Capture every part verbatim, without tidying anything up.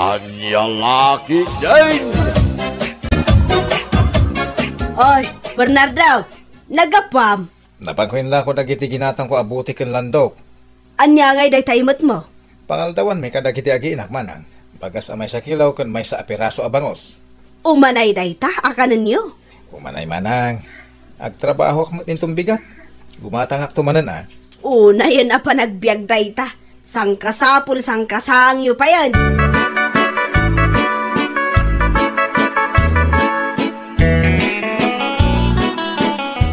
Ania la ketdin? Oy, Bernardo, naggapuam? Napanko inlako dagiti ginatangko a bote ken landok. Ania ngay dayta imetmo? Pangaldawanmi kadagiti agiinak, manang. Bagas a maysa kilo ken maysa a piraso a bangus. Umanay dayta a kanenyo? Umanay, manang. Agtrabahoak met inton bigat. Gumatangakto manen a. Unayen a panagbiag dayta. Sangkasapul, sangkasaangyo payen.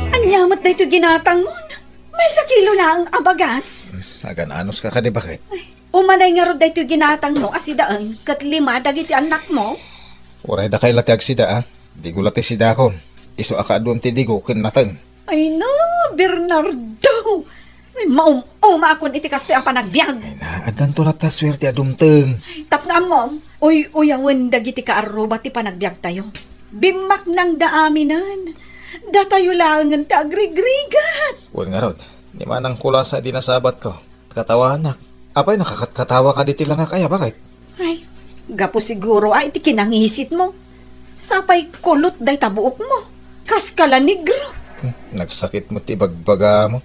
Ania met daytoy ginatangmon? Maysa kilo laeng a bagas. Agan-anos ka kadi, baket? Ay, umanay ngarud daytoy ginatangmo a sidaen ket lima dagiti annakmo? Uray dakay la ti agsida, a. Digo la ti sidakon. Isu a kaaduem ti digo ken nateng. Ay na, Bernardo! Ay, maum-umakon iti kastoy a panagbiag. Ay na, addanto latta suerte a dumteng. Ay, tapno ammom, uy-uyawen dagiti kaarruba ti panagbiagtayo. Bimmaknangda aminen. Datayo laengen ti agrigrigat. Wen ngarud, ni Manang Kulasa idi nasabatko. Katawanak. Apay, nakakatkatawa ka diti langak aya, baket? Ay, gapu siguro a iti kinangisitmo. Sapay kulot dayta buokmo. Kas ka la negro. Hmm, nagsakit met ti bagbagamo.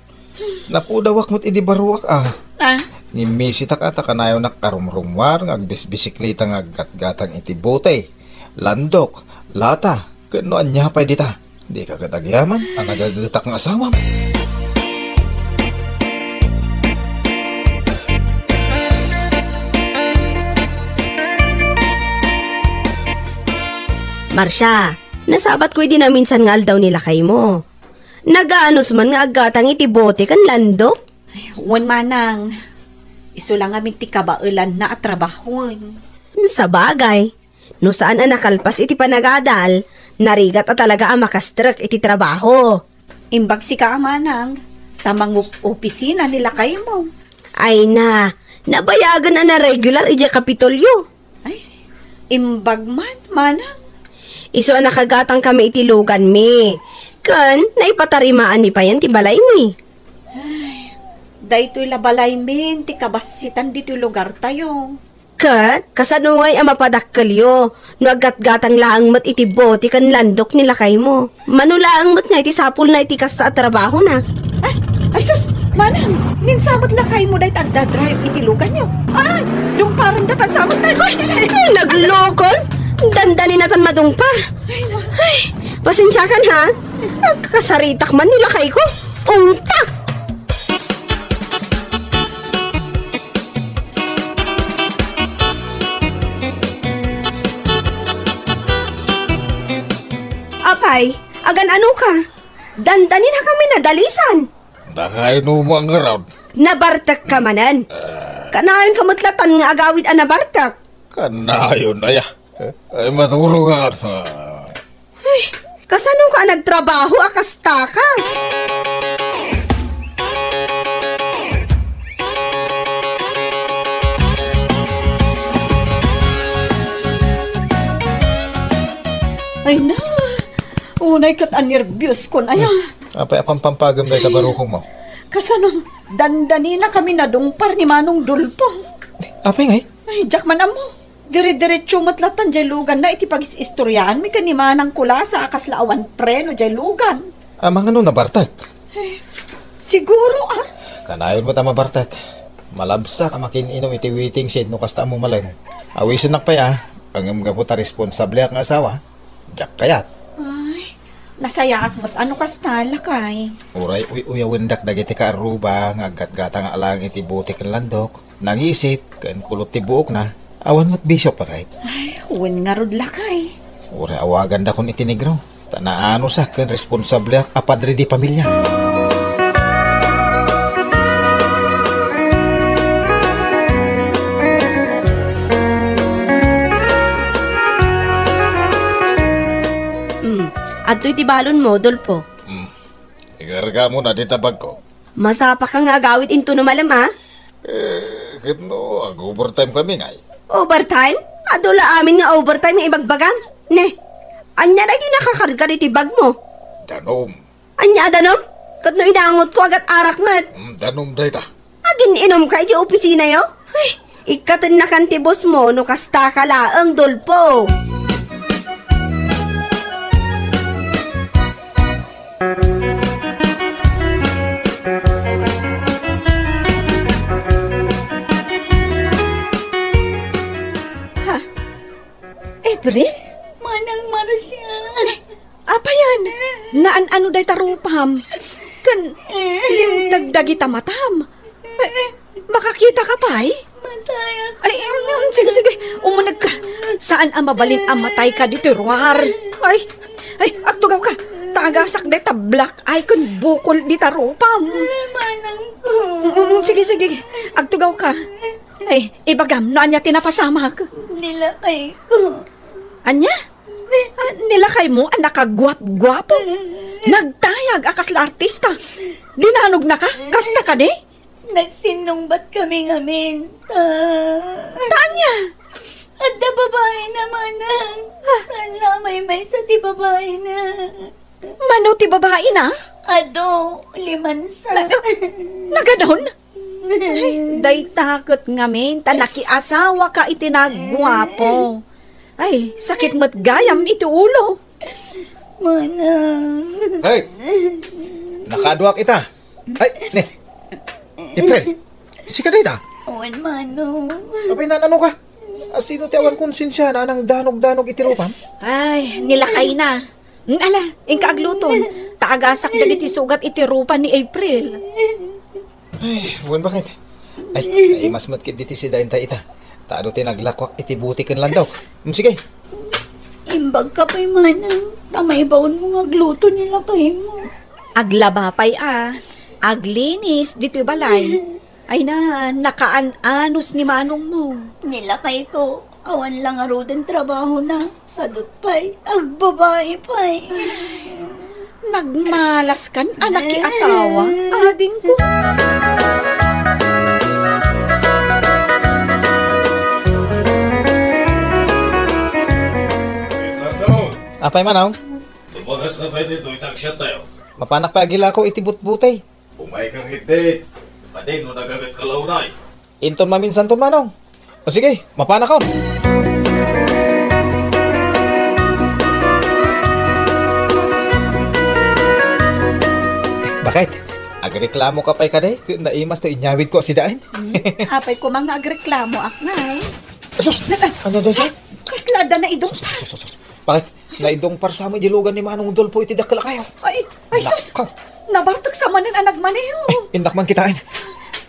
Napudawak met idi baruak, a. Ah? Ngem misitak a ta kanayonak a rumrummuar nga agbisbisikleta nga aggatgatang iti bote, landok, lata, ken no ania pay dita. Dika ket agyaman a nagagetak nga asawam. Marcia, nasabatko idi naminsan nga aldaw ni lakaymo. Nagaanus man nga aggatang iti bote ken landok? Ay, wen manang, isu la ngamin ti kabaelanna a trabahoen. Sabagay, no saan a nakalpas iti panagadal, narigat a talaga a makastrek iti trabaho. Imbag sika a manang, ta mangup-opisina ni lakaymo. Ay na, nabayagen a naregular idiay Kapitolyo. Ay, imbag man, manang. Isu a nakagatangkami iti luganmi. Ken naipatarimaanmi payen ti balaymi. Ay, daytoy la balaymin ti kabassitan ditoy lugartayo. Ket kasano ngay a mapadakkelyo no aggatgatang laeng met iti bote ken landok ni lakaymo? Mano laeng met nga iti sapulna iti kasta a trabahona? Ay, ay sus, manang, ninsamet lakaymo dayta agdadrive iti luganyo. Ay, dungparendatan sa met. Ay, naglokon! Dandaninatan madungpar. Ay, no. Ay, pasensiakan, ha? Nagkasaritak man ni lakayko. Ungta! Apay, agan-ano ka? Dandanin a kami nadalisan. Nakainuma ngarud. Nabartek ka manen. Kanayon ka met latan nga agawid a nabartek. Kanayon, aya. Ay, maturog ka. Ay, kasano ka a nagtrabaho a kasta ka? Ay na, unay ket a nerbios kon aya. Hmm. Apay a pampampagem dayta barukongmo? Kasano, dandanin a kami nadungpar ni Manong Dolpo. Apay ngay? Ay, diak man ammo. Dire-diretso met latan diay luganna iti pagis-istoriaanmi ken ni Manang Kulasa a kasla awan preno diay lugan. Amangan no nabartek? Eh, siguro, a. Kanayon met a mabartek. Malabsak a makin-inom iti waiting shed no kasta a mumalem. Awisennak pay, a. Ngem gapu ta responsableak nga asawa, diak kayat. Ay, nasayaat met a no kasta, lakay. Uray uy-uyawendak dagiti kaarruba nga aggatgatang a laeng iti bote ken landok. Nangisit ken kulot ti buokna, awan met bisio, baket. Ay, wen ngarud, lakay. Uray awagandakon iti negro, ta naanusak ken responsableak a padre de pamilia. Hmm, adtoy ti balonmo, Dolpo. Hmm. Ikargamon a dita bagko. Masapaka nga agawid intono malem, a? Eh, ket no, ag-overtime kami ngay. Overtime? Adu la amin nga overtime nga ibagbagam. Ne, ania daytoy nakakarga ditoy bagmo? Danum. Ania a danum? Ket no inangotko, agat arak met. Mm, danum dayta. Agin-inumka idiay opisinayo? Ay, Ikkatennakan ti boss mo no kasta ka laeng, Dolpo. Ha? April? Manang Marcia. Apay yan? Naan-ano dayta rupam? Ken limteg dagita matam? Eh, makakita ka pay? Matay ako. Ay, um, um, sige, sige. Umuneg ka. Saan a mabalin a matay ka ditoy ruar? Ay, ay, agtugaw ka. Ta agasak dayta black eye ken bukol dita rupam. Manang ko. Um, um, sige, sige. Agtugaw ka. Ay, ibagam no ania ti napasamak. Nilakay ko. Ania? Ah, nilakay mo a nakaguap-guapo? Nagtayag a kasla artista. Dinanogna ka? Kasta kadi? Nagsinnungbat kami ngamin. Ta... Ta ania? Adda babaina, manang. Ah. Saan la maymaysa ti babaina? Mano ti babaina? Adu, limansa. Nag-, naganon? Ay, dayta ket ngamin, ta nakiasawa ka iti naguapo. Ay, sakit met gayam iti ulo. Manang. Hey! Nakaduak ita. Ay, ne. April, sika dayta? Wen, Manong. Apay, naan-ano ka? Asino ti awan konsensia na nangdanog-danog iti rupam? Ay, nilakayna. Mm, ala, inka agluto. Ta agasak dagiti sugat iti rupa ni April. Ay, wen, bakit? Ay, ay, mas matkit diti si Dain tay ita. Ta adu ti naglakwak iti buti ken landok. Mm, sige. Imbag ka pay, manang, ta maibaon mo nga agluto ni lakay mo. Aglaba pay a, aglinis ditoy balay. Ay na, nakaan-anos ni manong mo. Ni lakay ko, awan la ngaruden trabahona. Sadut pay, agbabai pay. Nagmalas kan a nakiasawa, adingko. Apay, manong? Tumagas na pay ditoy taksiat tayo. Mapanak pay agilako iti butbutay. Umay ka ketdi. Padi no nagaget ka launay. Inton maminsanton, manong. O sige, mapanakon. Bakit? Agreklamo ka pay kadi? Naimas to inyawid ko si Dain. Hmm? Apay ko nga agreklamo ak ngay. Sus! Nata- Ano daw dyan? Kasla da na idong. Sus, sus, sus, sus. Bakit? Naidong parsa mo idilugan ni Manong Dolpo iti dakkel a kayo. Ay, ay, sus! Nakaw. Nabartek sa manen a nagmaneho. Eh, innak man kitain.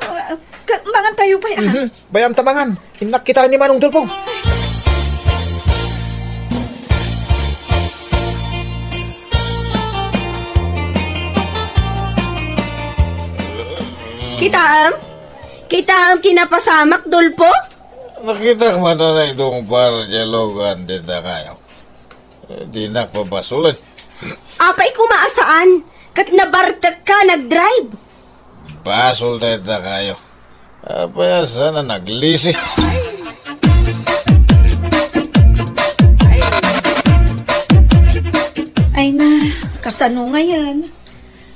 Ah, ka-, mangan tayo pay, ah. Mhm. Bayam ta mangan. Innak kitain ni Manong Dolpo. Kitaem? Kitaem kinapasamak, Dolpo? Nakitak man a naidong par dilugan dita kayo. Eh, dinak pabasolen. Apay koma a saan, ket nabartek ka nagdrive. Basol dayta kayo. Apay a saan a naglisi. Ay na, kasano ngayen?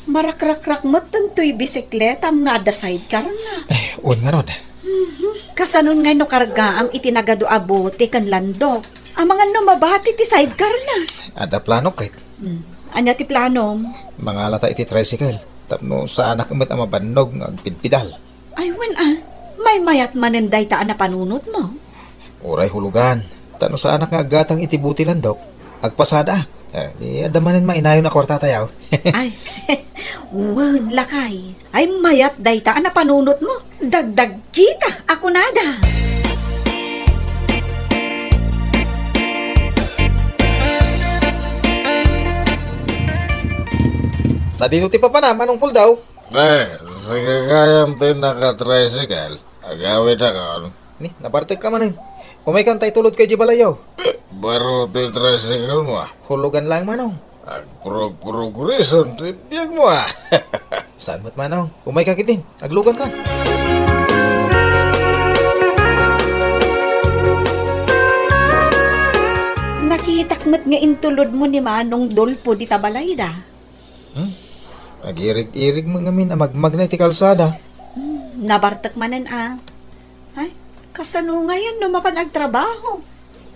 Marakrakrak met daytoy bisikletam nga adda sidecar na. Eh, wen ngarud. Mhm. Kasanon ngay no kargaam iti nagadu a bote ken landok? Amangan no mabati ti sidecar na. Adda plano ket. Hmm. Ania ti planom? Mangalata iti tricycle. Tapno saanak met a mabannog nga agpidpidal. Ay, wen a, maymayat manen dayta a napanunotmo. Uray hulugan, ta no saanak nga aggatang iti buti landok, agpasada. Eh, di adda manen mainayon a kuarta tayo. Ay, wen, lakay. Ay, mayat dayta a napanunotmo. Dagdag kita a kunada. Sadino ti papanam, Manong Puldaw? Eh, sige gayam ti naka-tricycle. Agawidakon. Ni, nabartek ka manen. Umay kan tay tulod kay di balayo. Eh, baro ti tricycle mo, ah. Hulugan lang, Manong. Agprog-progreso ti biag mo, ah. Saan met, Manong? Umay ka kitin. Aglugan ka. Nakitak met nga intulod mo ni Manong Dolpo dita balayda. Hmm? Agirig-irig mo ngamin a magmagna iti kalsada. Hmm, nabartek manen a. Ay, Kasano ngayen no mapan agtrabaho?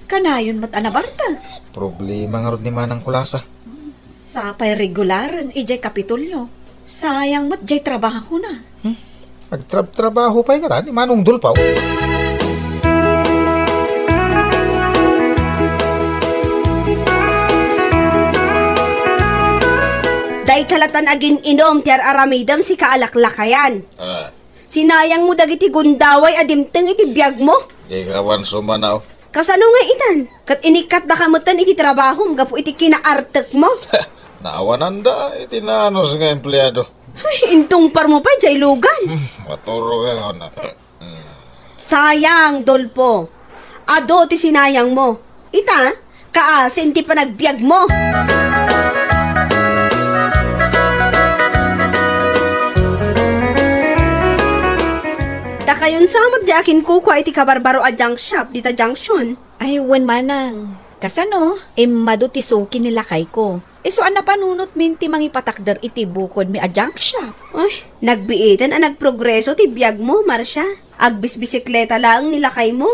Kanayon met a nabartek. Problema ngarud ni Manang Kulasa. Sapay regularen idiay Kapitolyo. Sayang met diay trabahona. Hmm? Agtrab-trabaho pay kara ni Manong Dulpaw. Dayta latan agin-inum ti ar-aramidem, sika a laklakayan. Ah. Sinayangmo dagiti gundaway a dimteng iti biagmo. Dika awan sumanaw. Kasano nga itan? Ket inikkatdaka metten iti trabahom gapu iti kinaartekmo? Naawananda iti naanus nga empleado. Ay, intungparmo pay diay lugan. Hmm, maturog ako na. Sayang, Dolpo. Adu ti sinayangmo. Ita, kaasin ti panagbiagmo. Dakayon sa met diay akinkukua iti kabarbaro a junk shop dita junction. Ay, wen manang. Kasano? Immadu ti suki ni lakayko. Isu a napanunotmin ti mangipatakder iti bukodmi a junk shop. Ay, nagbiiten a nagprogreso ti biagmo, Marcia. Agbisbisikleta laeng ni lakaymo,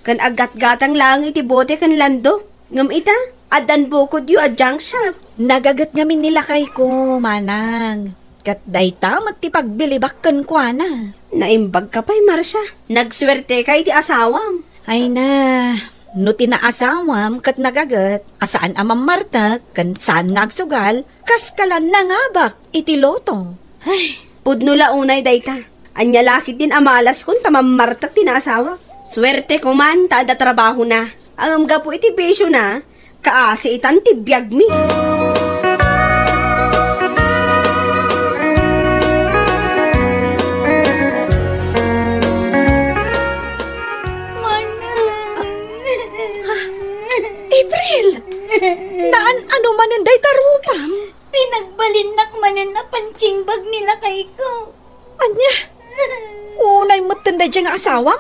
ken aggatgatang laeng iti bote ken landok. Ngem ita, addan bukodyo a junk shop. Nagaget ngamin ni lakayko, manang. Ket dayta met ti pagbilibak kenkuana. Naimbagka pay, Marcia. Nagsuerteka iti asawam. Ay na, no ti naasawam ket nagaget a saan a mammartek ken saan nga agsugal, kaskala nangabak iti loto. Ay, pudno la unay dayta. Ania la ketdin a malaskon ta mammartek ti naasawak. Suerteko man ta adda trabahona. Ngem gapu iti bisiona, kaasi itan ti biagmi. Manang. Ha? April! Naan-ano manen dayta rupam? Pinagbalinnak manen a pansimbag ni lakayko. Ania? Unay metten daydiay nga asawam?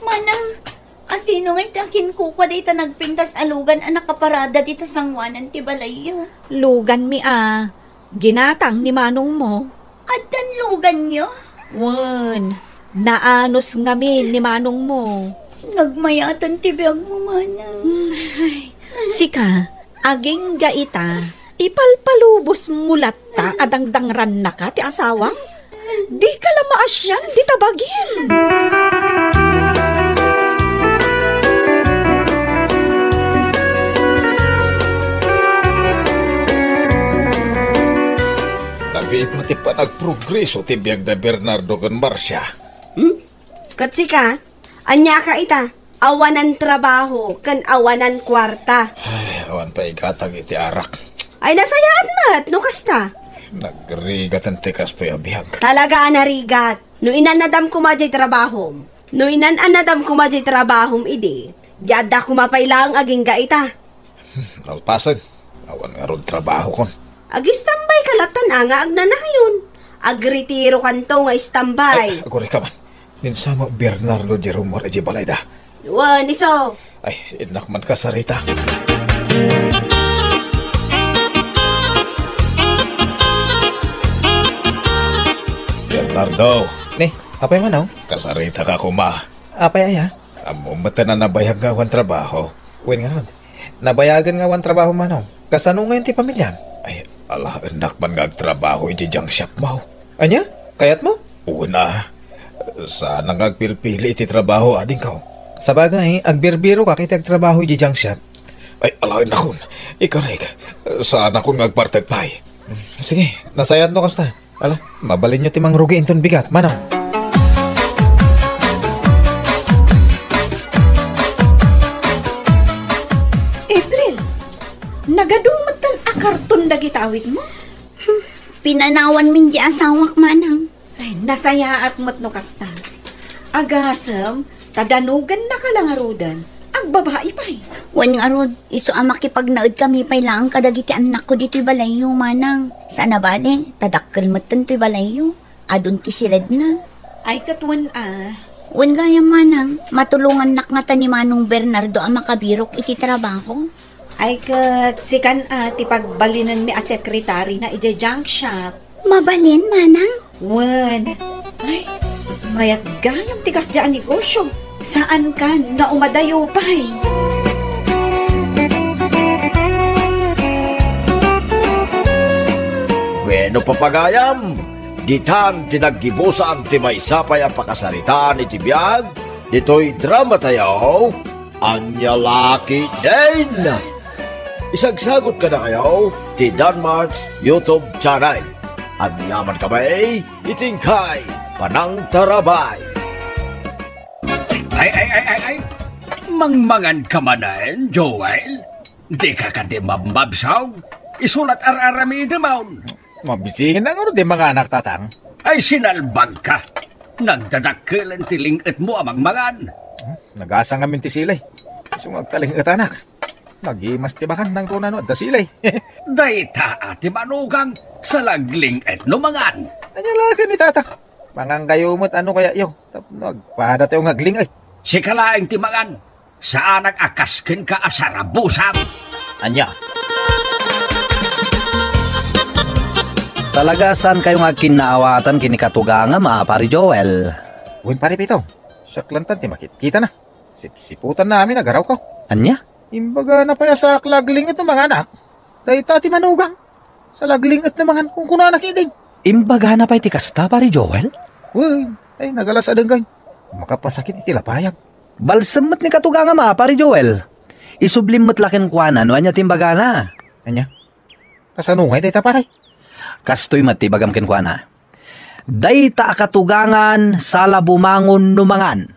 Manang, asino ngay ti akinkukua dayta nagpintas a lugan a nakaparada dita sangoanan ti balayyo? Luganmi a, ginatang ni manongmo. Addan luganyo? Wen, naanus ngamin ni manongmo. Nagmayatan ti biagmo, manang. Hmm, ay. Sika, agingga ita, ipalpalubosmo latta a dangdangrannaka ti asawam? Dika la maasian dita bagim. Nabiit met ti panagprogreso ti biag da Bernardo ken Marcia. Hmm? Ket sika, aniaka ita? Awanan trabaho ken awanan kuarta. Ay, awan pay igatang iti arak. Ay, nasayaat met no kasta. Nagrigaten ti kastoy a biag. Talaga a narigat. No inan-adam koma diay trabahom. No inan-adam koma diay trabahom idi, di adda koma pay laeng agingga ita. Nalpasen, awan ngarud trabahokon. Agistambay ka latan a nga agnanayon. Agritirokanto nga istambay. Ay, agurayka man. Ni Sama Bernardo Jerome war idiay balayda. Wen, isu. Ay, innak man kasarita. Bernardo. Ni, apay man, aw? Kasarita ka koma. Apay aya? Ammom met a nabayag nga awan trabaho. Wen ngarud, nabayagen nga awan trabaho, manong. Kasano ngayen ti pamiliam? Ay, ala, innak man nga agtrabaho iti junk shop mo. Ania? Kayatmo? Una, saan nga agpilpili iti trabaho, adingko. Sabagay, agbirbirok iti agtrabaho iti junk shop. Ay, ala, innakon. Ikarik, saanakon nga agbartek pay. Sige, nasayaat no kasta. Ala, mabalinyo ti mangrugi inton bigat, manong. April, nagadu metten a karton dagiti awitmo? Hmm, pinanawanmin ti asawak, manang. Ay, nasayaat met no kasta. Agasem, ta danogannaka la ngaruden, agbabai pay. Wen ngarud, isu a makipagnaedkami pay laeng kadagiti annakko ditoy balayyo, manang. Saan a bale, ta dakkel metten toy balayyo. Adun ti siledna. Ay, ket wen a. Wen gayam, manang, matulongannak ngata ni Manong Bernardo a makabirok iti trabaho. Ay, ket sikan a ti pagbalinenmi a sekretarina idiay junk shop. Mabalin, manang? Wen. Ay, mayat gayam ti kasdiay a negosio. Saankan nga umadayo pay. Wenno, papagayam, ditan ti naggibusan ti maysa pay a pakasaritaan iti biag ditoy dramatayo, Ania La Ketdin. Isagsagut kadakayo ti Danmark's YouTube channel. Agyaman kami iti inkay panangtarabay. Ay, ay, ay, ay, ay. Mangmangan ka manen, Joel? Di ka kadi mabmabsog? Isu la ti ar-aramidemon. Mabisingan ngarud ti manganak, Tatang. Ay, sinalbag ka. Nagdadakkelen ti ling-etmo a mangmangan. Hmm, nagasang ngamin ti silay. Isu nga agkaling-etanak. Nagimas ti bakan nang kunano adda silay. Dayta a ti manugang, salagling-et no mangan. Ania la ket ni Tatang? Mangankayo met a no kayatyo tapno agpadatayo nga agling-et. Sika laeng ti mangan. Saanak a kas kenka a sarabusam. Ania? Talaga, saankayo nga agkinnaawatan ken ni katugangam a Pari Joel? Wen, Pari Pito, siak lantan ti makitkitana. Sipsiputanna amin a garawko. Ania? Imbagana pay a saak la agling-et no manganak. Dayta ti manugang. Salagling-et no mangan, kunkunana ketdin. Imbagana pay ti kasta, Pari Joel? Wen, ay, nagalasadengkayo. Makapasakit iti lapayag. Balsem met ni katugangam a Pari Joel. Isublim met la kenkuana no ania ti imbagana. Ania? Kasano ngay dayta, pare? Kastoy met ti ibagam kenkuana. Dayta a katugangan, sala bumangon no mangan.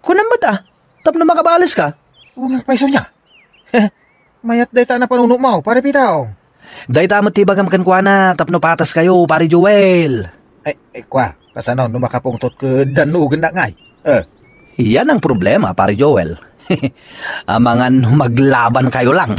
Kunam met a, tapno makabales ka. Wen, pay isu nia. Mayat dayta a napanunotmo, Pare Pito. Dayta met ti ibagam kenkuana tapno pataskayo, Pare Joel. Ay, ay, kua, kasano no makapungtot ket dannugennak ngay? Eh. Iyan ang problema, Pare Joel. Amangan no maglabankayo lang.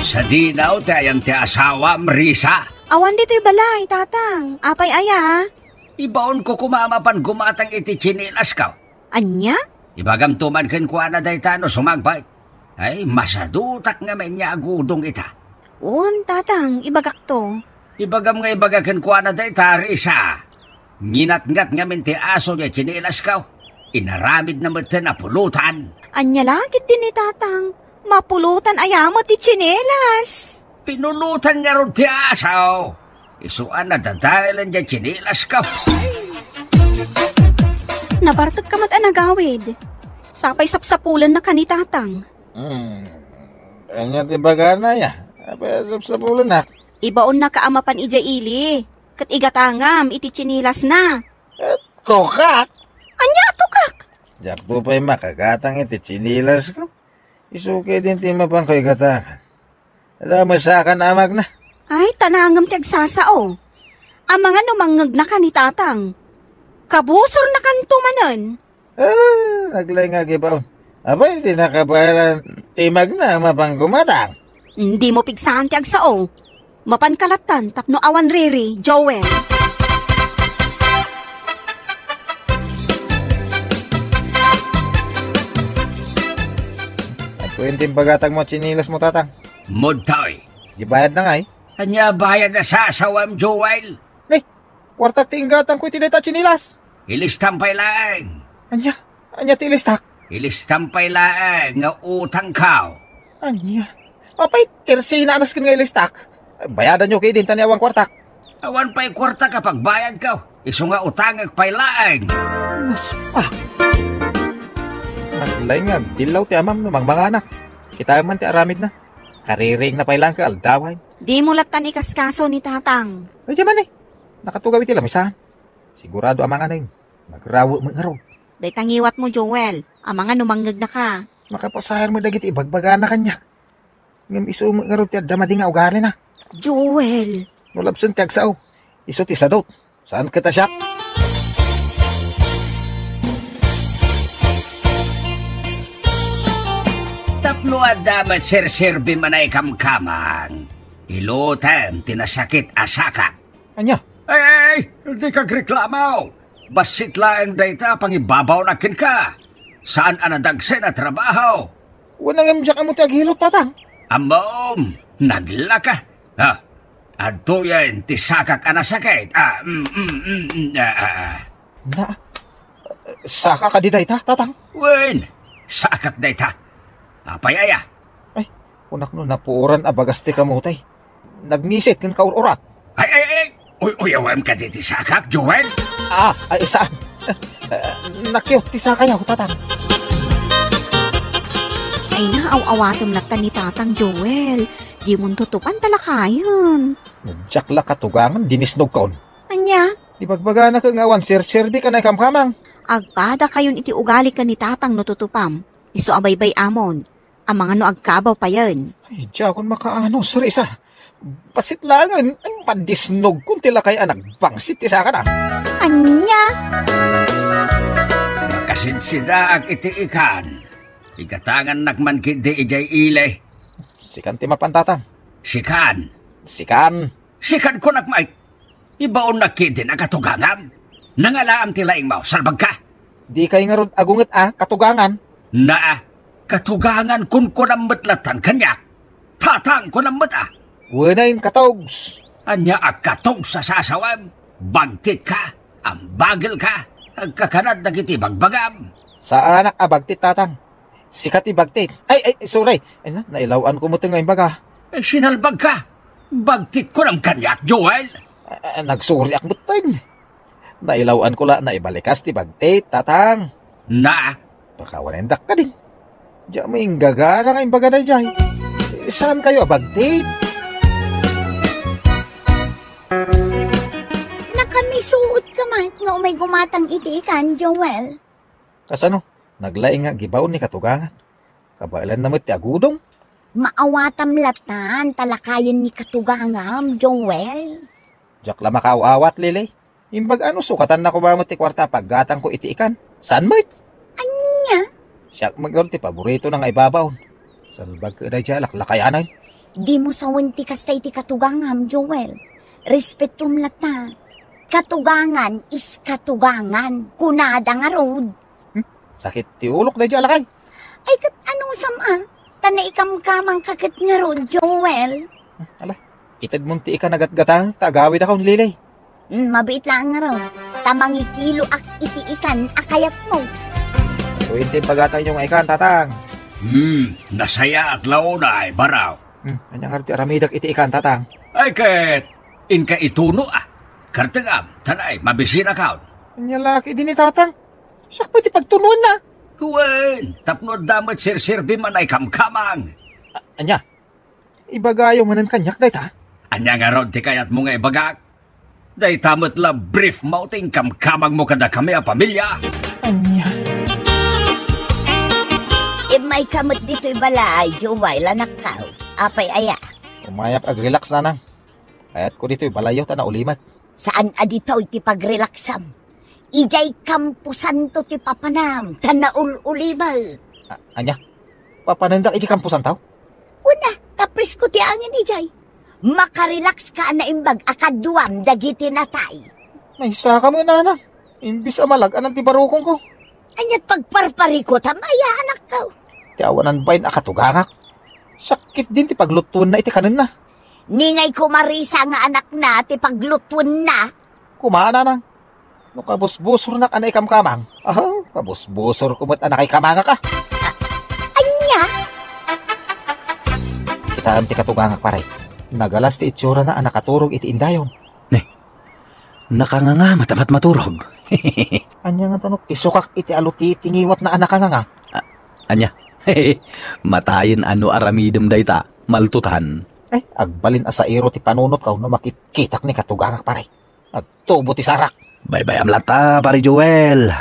Sadino ti ayan ti asawam, Risa? Awan ditoy balay, Tatang. Apay aya? Ibaonko koma a mapan gumatang iti tsinilasko. Ania? Ibagamto man kenkuana dayta no sumagbaw. Ay, masadutak ngamin nga agudong ita. Wen, Tatang, ibagakto. Ibagam nga ibaga kenkuana dayta, Risa. Nginatngat ngamin ti aso diay tsinilasko. Inaramidna met ti napulotan. Ania la ketdi ni Tatang? Mapulotan aya met ti tsinelas? Pinulotan ngarud ti aso. Isu a nadadaelen diay tsinilasko. Nabartek ka met a nagawid. Sapay sapsapulennaka ni Tatang. Hmm. Ania ti ibagana aya? Apay a sapsapulennak? Ibaonnaka a mapan idiay ili, ket igatangam iti tsinilasna. Eh, tukak? Ania a tukak? Diakto pay makagatang iti tsinilasko. Isu ketdin ti mapanko igatangan. Adda met sakan a magna. Ay, tanangem ti agsasao. Amangan no mangngegnaka ni Tatang. Kabusornakanto manen. Ah, naglaing nga agibaon. Apay, di nakabaelan ti magna a mapan gumatang? Dimo pigsaan ti agsao. Mapanka lattan tapno awan riri, Joel. Agkuyen ti impagatangmo a tsinilasmo, Tatang. Mudtoy. Di bayadna ngay? Ania bayad a sasawam, Joel? Ni, kuartak ti inggatangko iti dayta a tsinilas. Ilistam pay laeng. Ania? Ania ti ilistak? Ilistam pay laeng nga utangko. Ania? Apay, tersina a nasken nga ilistak. Bayadanyo ketdin ta ni awan kuartak. Awan pay kuartak a pagbayadko. Isu nga utangek pay laeng. Naspak. Naglaing nga agdillaw ti amam no mangmanganak. Kitaem man ti aramidna. Kaririingna pay laeng ket aldawen. Dimo lattan ikaskaso ni Tatang. Ay, di man eh. Nakatugaw iti lamisaan. Sigurado a manganen. Nagrawe met ngarud. Dayta ngiwatmo, Joel. Amangan no mangngegnaka. Makapasaher met dagiti ibagbagana kaniak. Ngem isu met ngarud ti adda madi nga ugalina. Joel! No labsen ti agsao, isu ti sadut. Saan ket a siak? Tapno adda met serserbim a naikamkamang, ilutem ti nasakit a sakak. Ania? Ay, ay, ay, dika agreklamo. Bassit laeng dayta a pangibabawnak kenka. Saan a nadagsen a trabaho. Wen, ngem diak ammo ti agilot, Tatang. Ammom, naglaka. Ah, adtoyen ti sakak a nasakit. Ah, mm, mm, mm, mm, ah, ah, ah. Na, saka kadi dayta, Tatang? Wen, sakak dayta. Apay aya? Ay, kunak no napuoran a bagas ti kamutay. Nagnisit ken kaur-urat. Ay, ay, ay! Uy-uyawem kadi ti sakak, Joel? Ah, ay, saan? Nakiyot ti sakayo, Tatang. Ay, naaw-awatem latta ni Tatang Joel. Dimon tutupan ta lakayen. Diak la katugangan, dinisnogkon. Ania? Ibagbagana ket nga awan serserbi ken naikamkamang. Agpadakayon iti ugali ken ni Tatang no tutupam. Isu a baybay-amon. Amangan no agkabaw payen. Ay, diakon makaano, Risa. Bassit laengen, ay, madisnogkon ti lakay a nagbangsit ti sakana. Ania? Makasinsidaak iti ikan. Igatangannak man ketdi idiay ili. Sikan ti mapan, Tatang. Sikan? Sikan. Sikan kunak met. Ibaonnak ketdin a katugangam. Nangalaam ti laingmo, salbagka. Dikay ngarud agunget a katugangan. Naa, katugangan kunkunam met lattan kaniak. Tatang kunam met a. Wenayen katugs. Ania a katugs a sasawem? Bagtitka, ambagelka, agkakanat dagiti bagbagam. Saanak a bagtit, Tatang. Sika ti bagtit. Ay, ay, sorry. Ay, na, nailaw-anko met nga imbaga. Eh, sinalbagka. Bagtit kunam kaniak, Joel. Ah, ah, nagsoriak metten. Nailaw-anko la naibalikas ti bagtit, Tatang. Na? Pakawanendak kadin. Diak met inggagara nga imbaga daydiay. Saankayo a bagtit? Nakamisuot ka met nga umay gumatang iti ikan, Joel. Kasano? Naglaing nga agibaon ni katugangan. Kabaelanna met ti agudong. Maawatam latan ta lakayen ni katugangam, Joel. Diak la makaaw-awat, Lily. Imbag ano, sukatanna koma met ti kuarta a paggatangko iti ikan. Saan met? Ania? Siak met ngarud ti paboritona nga ibabaon. Salbag ket daydiay a laklakayanan. Dimo sawen ti kasta iti katugangam, Joel. Respetuem lata. Katugangan is katugangan. Kunada ngarud. Hmm? Sakit ti ulok daydiay a lakay. Ay, ket anusam a? Ta naikamkamangka ket ngarud, Joel. Hmm, ala, itedmon ti ikan a gatgatang ta agawidakon, Lily. Hmm, mabiit laeng ngarud. Ta mangikiloak iti ikan a kayatmo. Wen ti impagatangyo nga ikan, Tatang. Hmm, nasayaat la unay, Baraw. Hmm, ania ngarud ti aramidek iti ikan, Tatang? Ay, ket inka ituno a. Kartengam, ta nay, mabisinakon. Ania la ketdi ni Tatang? Siak pay ti pagtunoenna. Wen, tapno adda met serserbi a naikamkamang. A-, ania? Ibagayo manen kaniak dayta? Ania ngarud ti kayatmo nga ibagak? Dayta met la briefmo ti inkamkamangmo kadakami a pamilia. Ania? Immayka met ditoy balay, Joel, anakko. Apay aya? Umayak agrelax, Nanang. Kayatko ditoy balayyo ta naulimek. Saan a ditoy ti pagrelaksam? Idiay kamposanto ti papanam ta naul-ulimek. A-, ania? Papanendak idiay kamposanto? Una, ta presko ti angin idiay. Makarelaxka a naimbag a kaduam dagiti natay. Maysaka met, Nanang. Imbes a malag-anan ti barukongko. Ania't pagparparikutam aya, anakko? Ti awanan bain a katugangak. Sakit din ti paglutuenna iti kanenna. Ningay ko, Marisa, nga anakna ti paglutuenna. Kumanana. No kabusbusornak a naikamkamang, aha, kabusbusorko met a nakaikamangak a. Ania? Kitaem ti katugangak, pare. Nagalas ti itsurana a nakaturog iti indayon. Ne, nakanganga met a matmaturog. Ania nga tanok, isukak iti alutitingiwatna a nakanganga. A-, ania? Matayen a no aramidem dayta, maltutan. Ay, agbalin a sairo ti panunotko no makitkitak ni katugangak, pare. Agtubo ti sarak. Baybayam latta, Pare Joel.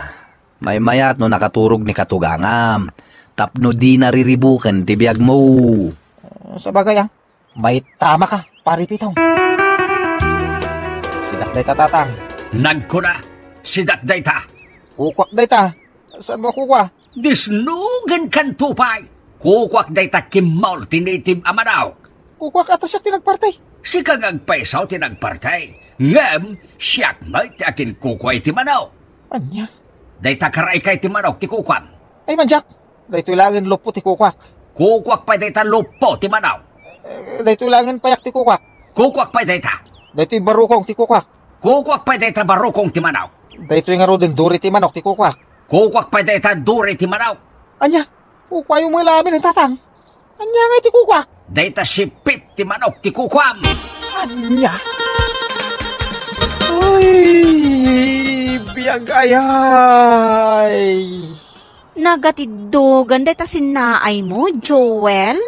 Maymayat no nakaturog ni katugangam tapno dina riribuken ti biagmo. Ah, sabagay, ah. Mayta maka, Pare Pitong. Sidak dayta, Tatang. Nagkuna, sidak dayta. Kukuak dayta. Saan mo a kukua? Disnogenkanto pay. Kukuak dayta kimmol ti native a manok. Kukuak a ta siak ti nagparti. Sika nga agpayso ti nagparti. Ngem siak met ti akinkukua iti manok. Ania? Dayta karaika iti manok ti kukuam. Ay, mandiak. Daytoy laengen luppo ti kukuak. Kukuak pay dayta luppo ti manok. Eh, daytoy laengen payak ti kukuak. Kukuak pay dayta. Daytoy barukong ti kukuak. Kukuak pay dayta barukong ti manok. Daytoy ngaruden duri ti manok ti kukuak. Kukuak pay dayta duri ti manok. Ania? Kukuayo met laeng, tatang? Ania nga iti kukuak? Dayta sipit ti manok ti kukuam. Ania? Ay, biag ayay. Nagatiddogan dayta sinnaaymo, Joel?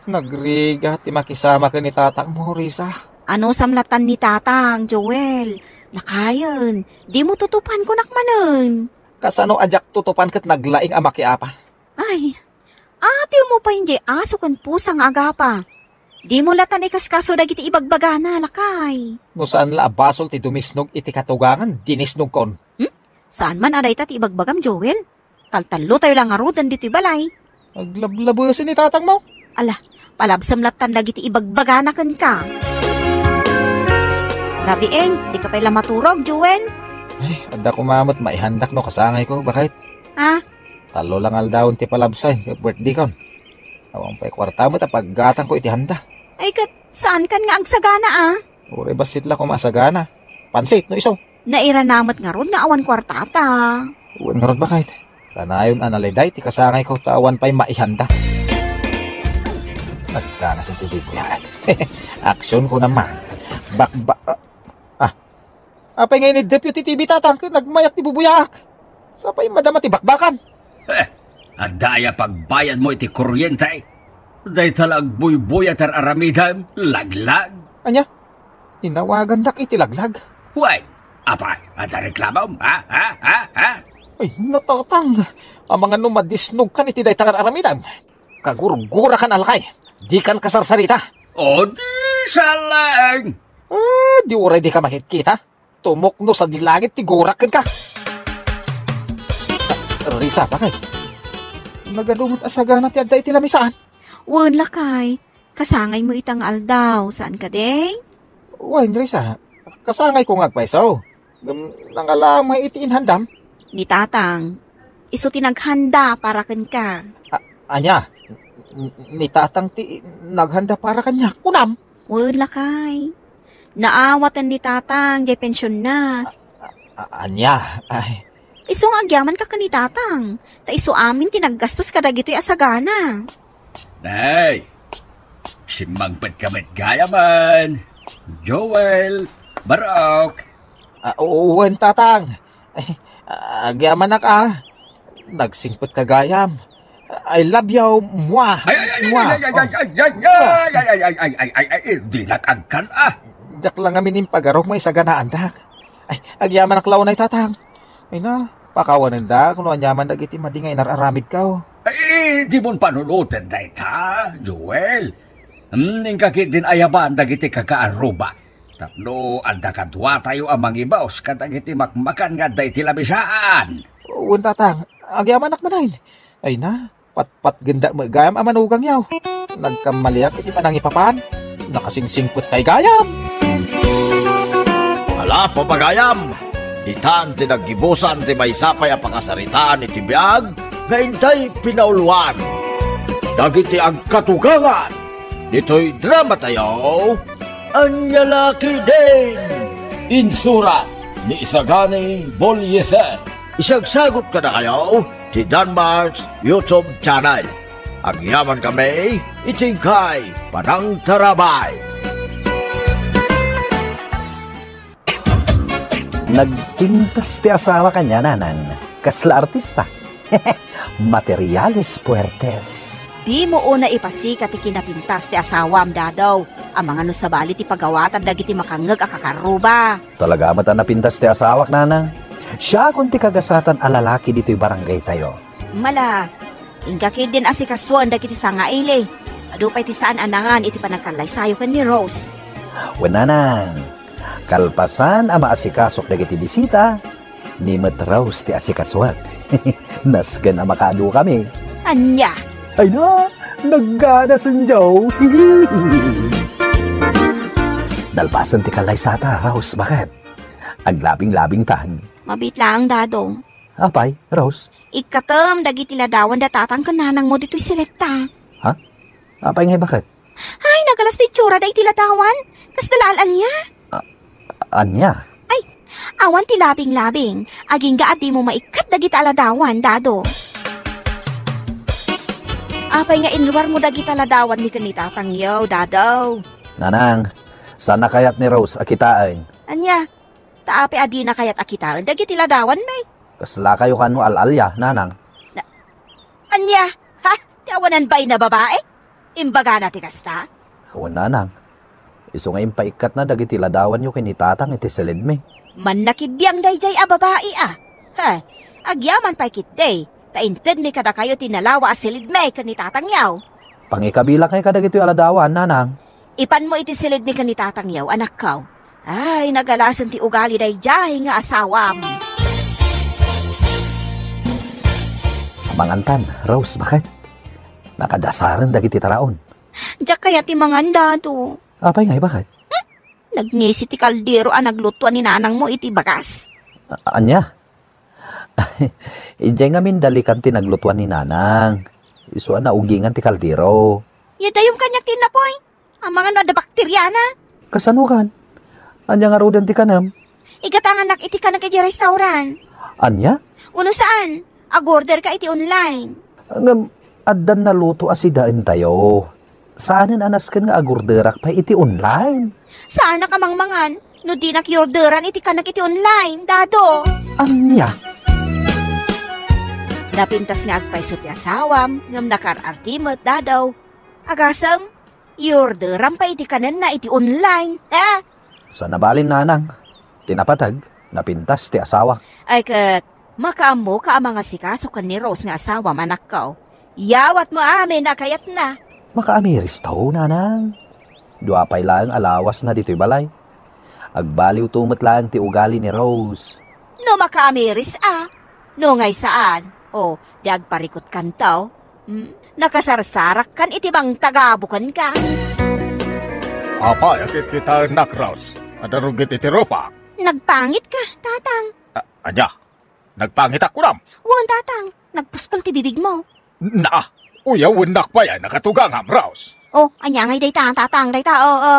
Nagrigat ti makisama ken ni tatangmo, Risa. Anusam lattan ni tatang, Joel? Lakayen, dimo tutupan, kunak manen. Kasano a diak tutupan ket naglaing a makiapa? Ay, atiwmo pay diay aso ken pusa nga agapa. Dimo lattan ikaskaso dagiti ibagbagana, lakay. No saan la a basol ti dumisnog iti katugangan, dinisnogkon. Hmm? Saan man a dayta ti ibagbagam, Joel? Taltallotayo la ngaruden ditoy balay. Aglablabesen ni tatangmo. Ala, palabsem lattan dagiti ibagbagana kenka. Rabiin, dika pay la maturog, Joel. Ay, adda koma met maihandak no kasangayko, baket. Ah? Tallo lang aldawen ti palabsay, birthday kon. Awan pay kuarta met a paggatangko iti handa. Ay, ket saan kan nga agsagana, ah? Uray bassit la koma a sagana. Pansit, no isu. Nairana met ngarud nga awan kuartata. Wen ngarud, baket. Kanayon a naliday ti kasangayko ta awan pay maihanda. Nagkana sa T V ko yan. Aksyon ko naman. Bakba-, ah, ah. Apay nga ini Deputy T V, tatang, ket nagmayat ti bubuyaak. Sapay madama ti bakbakan. Eh, adda aya pagbayadmo iti kuryente? Dayta la agbuybuya ti ar-aramidem, laglag. Ania? Inawagandak iti laglag. Wen, apay, adda reklamom? Ha? Ha? Ha? Ha? Ay, natatang. Amangan no madisnogkan iti dayta nga ar-aramidem. Kagurgurakan a lakay. Dikan kasarsarita. O, di saleng. Ah, di uray dika makitkita. Tumukno sadi langit ti gurak kenka. Risa, baket. Nagadu met a sagana ti adda iti lamisaan. Wen, lakay. Kasangaymo ita nga aldaw, saan kadi? Wen, Risa. Kasangayko nga agpayso. Ngem nangalamay iti inhandam. Ni tatang, isu ti naghanda para kenka. A-, ania? N-, ni tatang ti naghanda para kaniak, kunam? Wen, lakay. Naawaten ni tatang diay pensionna. A-, ania? Ay. Isu nga agyamanka ken ni tatang, ta isu amin ti naggastos kadagitoy a sagana. Nay, simmangpetka met gayamen. Joel, Barok. Ah, wen, tatang. Ay, agyamanak, ah. Nagsingpetka gayam. I love you, mwah. Ay, ay, ay, Mwah. ay, ay, ay, Oh. ay, ay, ay, ay, ay, ay, ay, ay, ay, ay, ay, ay, dinak agkan, ah. Diak la ngamin impagarup nga isaganaandak. Ay, agyamanak la unay, tatang. Ay na, pakawanendak no aniaman dagiti madi nga inar-aramidko. Ay, dimon panunoten dayta, Joel. Hmm, inka ketdin ayaban dagiti kakaarruba. Tapno adda kaduatayo a mangibus kadagiti makmakan nga adda iti lamisaan. Wen, tatang, agyamanak manen. Ay na, patpatgendak met gayam a manugangyo. Nagkammaliak iti panangipapan. Nakasingsingpetkay gayam. Ala, papagayam! Ditan ti naggibusan ti maysa pay a pakasaritaan iti biag nga intay pinauluan. Dagiti agkatugangan ditoy dramatayo, Ania La Ketdin! Insurat ni Isagani Bolieser. Isagsagut kadakayo ti Danmar's YouTube channel. Agyamankami iti inkay panangtarabay. Nagpintas ti asawak ania, nanang? Kasla artista. Materiales puertes. Dimo unay ipasikat ti kinapintas ti asawam, Dadaw. Amangan no sabali ti pagawatan dagiti makangngeg a kakaarruba. Talaga met a napintas ti asawak, nanang. Siakon ti kagasatan a lalaki ditoy barangaytayo. Mala, inka ketdin asikasuen dagiti sangaili. Adu pay ti saan a nangan iti panagkallaysayo ken ni Rose. Wen, nanang, kalpasan a maasikasok dagiti bisita, ni met Rose ti asikasuak. Nasken a makaadukami. Ania? Ay na, nagganasen, Joe. Nalpasen ti kallaysata, Rose, baket? Aglabing-labingtan. Mabiit laeng, Dado. Apay, Rose? Ikkatem dagiti ladawan da tatang ken nanangmo ditoy seletta. Ha? Apay ngay, baket? Ay, nagalas ti itsura da iti ladawan. Kasda la al-alia. A-, ania? Ay, Awan ti labinglabing, agingga a dimo maikkat dagiti aladawan, Dado. Apay nga inruarmo dagiti aladawanmi ken ni Tatangyo, Dado? Nanang, saan a kayat ni Rose a kitaen. Ania? Ta apay a dina kayat a kitaen dagiti ladawanmi? Kaslakayo kano al-alia, Nanang? Na, ania? Ha? Ti awanan bain a babai? Imbagana ti kasta? Wen, Nanang. Isu nga impaikkatna dagiti ladawanyo ken ni Tatang iti silidmi. Mannakibiang daydiay a babai a. Ha? Agyaman pay ketdi, ta intedmi kadakayo ti nalawa a silidmi ken ni Tatangyo. Pangikabilak ngay kadagitoy a ladawan, Nanang. Ipanmo iti silidmi ken ni Tatangyo, anakko. Ay, nagalasen ti ugali daydiay nga asawam. Mangantan, Rose, baket? Nakadasaren dagiti taraon. Diak kayat ti mangan, Dado. Apay ngay, baket? Nagnisi ti kaldero a naglutoan ni nanangmo iti bagas. A-, ania? Idiay ngamin dalikan ti naglutoan ni Nanang. Isu a naugingan ti kaldero. Idayom kaniak ti innapoy. Amangan no adda bakteriana. Kasano kan? Ania ngaruden ti kanem? Igatangannak iti kanek iti restaurant. Ania? Uno saan? Agorder ka iti online. Ngem, addan naluto a sidaentayo. Saanen a nasken nga agorderak pay iti online. Saanak a mangmangan no dinak yorderan iti kanek iti online, Dado. Ania? Napintas nga agpayso ti asawam, ngem nakaar-arti met, Dado. Agasem, iorderam pay iti kanenna iti online, ha? Saan a balin, Nanang. Ti napateg, napintas ti asawa. Ay ket, makaammoka a mangasikaso ken ni Rose nga asawam, anakko. Yawatmo amin a kayatna. Makaamiristo, Nanang. Dua pay laeng a lawasna ditoy balay. Agbaliwto met laeng ti ugali ni Rose. No makaamiris a, no ngay saan, o, di agparikutkanto. Hmm? Nakasarsarakkan iti mangtagabukenka. Apay a kitkitaennak, Rose? Adda ruggit iti rupak? Nagpangitka, Tatang. A-, ania? Nagpangitak kunam? Wen, Tatang. Nagpuskel ti bibigmo. Na, uyawennak pay a nakatugangam, Rose. O, ania ngay dayta, Tatang? Dayta, oo.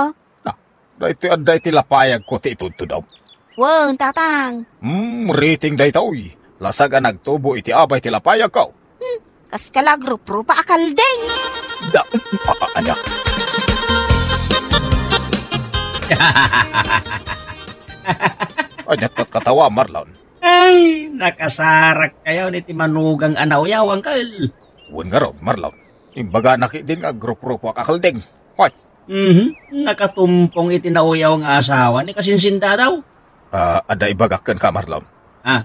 Na, daytoy adda iti lapayagko ti itudtudom. Wen, Tatang. Hmm, riting daytoy. Lasag a nagtubo iti abay ti lapayagko. Hmm, kas kala agruprupa a kalding. Da, a-, a-, ania? Ania ti katawa, Marlon? Ay, nakasarak kayo ni ti manugang a nauyaw, Uncle. Wen ngarud, Marlon. Imbaganak idin nga agruprupo a kakalding. Hoy. Mhm. Nakatumpong iti nauyaw nga asawa ni kasinsin Dadaw. Ah, adda ibagak kenka, Marlon. Ah,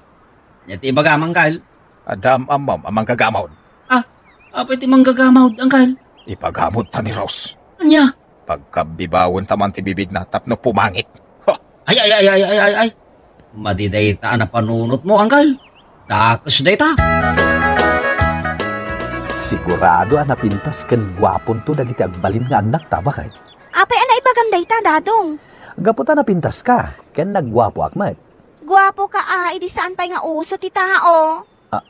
ania ti ibagam, Uncle? Adda am-ammom a manggagamod. Ah, apay ti manggagamod, Uncle? Ipagamod ta ni Rose. Ania? Pagkabibawen ta man ti bibigna tapno pumangit. Ha! Ay, ay, ay, ay, ay, ay, ay. Madi dayta a napanunotmo, Uncle. Dakes dayta. Sigurado a napintas ken guaponto dagiti agbalin nga annakta, baket? Apay a naibagam dayta, Dadong? Gapu ta napintaska, ken nagguapoak met. Guapoka a, idi saan pay nga uso ti tao. A-,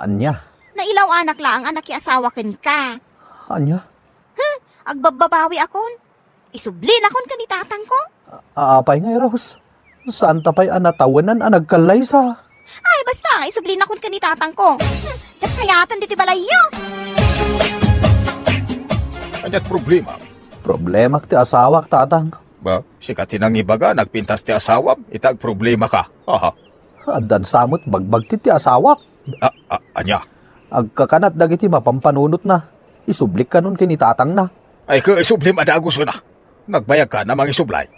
ania? Nailaw-anak laeng a nakiasawa kenka. Ania? Huh, agbabbabawiakon. Isublinakon ken ni tatangko. A-, apay ngay, Rose? Saanta pay a natawenan a nagkallaysa. Ay, basta, isublinakon ken ni tatangko. Hmm, diak kayaten ditoy balayyo. Aniat problema? Problemak ti asawak, tatang. Ba, sika ti nangibaga, nagpintas ti asawam, ita agproblemaka. Aha. Addan sa met bagbagti ti asawak. A-, a-, ania? Agkakanat dagiti mapampanunotna. Isublik kanon ken ni tatangna. Ay, ket isublim a dagus na. Nagbayagka na mangisublay.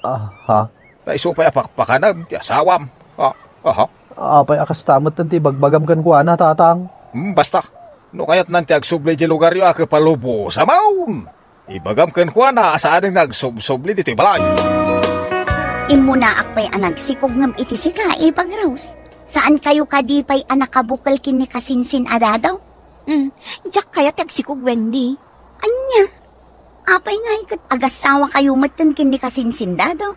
Ah, ha? Ta isu pay a pakpakanem ti asawam. Ah, aha. Apay a kasta met ti bagbagam kenkuana, tatang? Hmm, basta. No kayatnan ti agsubli di lugaryo a kepalubos, amaon! Ibagam kenkuana a saanen nga agsubsubli ditoy balay. Immunaak pay a nagsikog ngem iti sika, Ipag Rose. Saan kayo kadi pay a nakabukel ken ni kasinsin a Dadaw? Hmm, diak kayat ti agsikog, Wendy. Ania? Apay ngay ket agassawa kayo metten ken ni kasinsin Dadaw?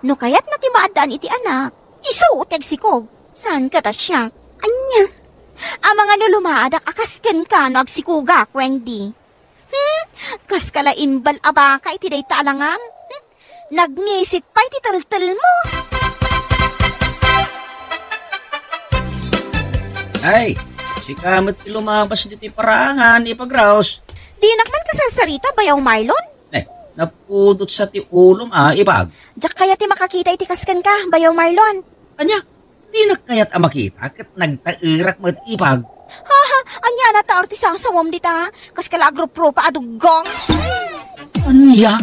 No kayatna ti maaddaan iti anak, isu ti agsikog. Saan ket a siak? Ania? Amangan no lumaadak a kas kenka no agsikogak, Wendy. Hmm? Kas kala imbal a baka iti dayta a langam? Hmm? Nagnisit pay ti teltelmo. Ay, sika met ti lumabas ditoy paraangan, Ipag Rose. Dinak man kasarsarita, Bayaw Marlon. Eh, napudot sa ti ulom, ah, Ipag. Diak kayat ti makakita iti kas kenka, Bayaw Marlon. Ania? Dinak kayat a makita ket nagtaerak met, Ipag. Ha, ha, ania a nataer ti sasawam dita? Kas ka la agrupropa a duggang. Ania?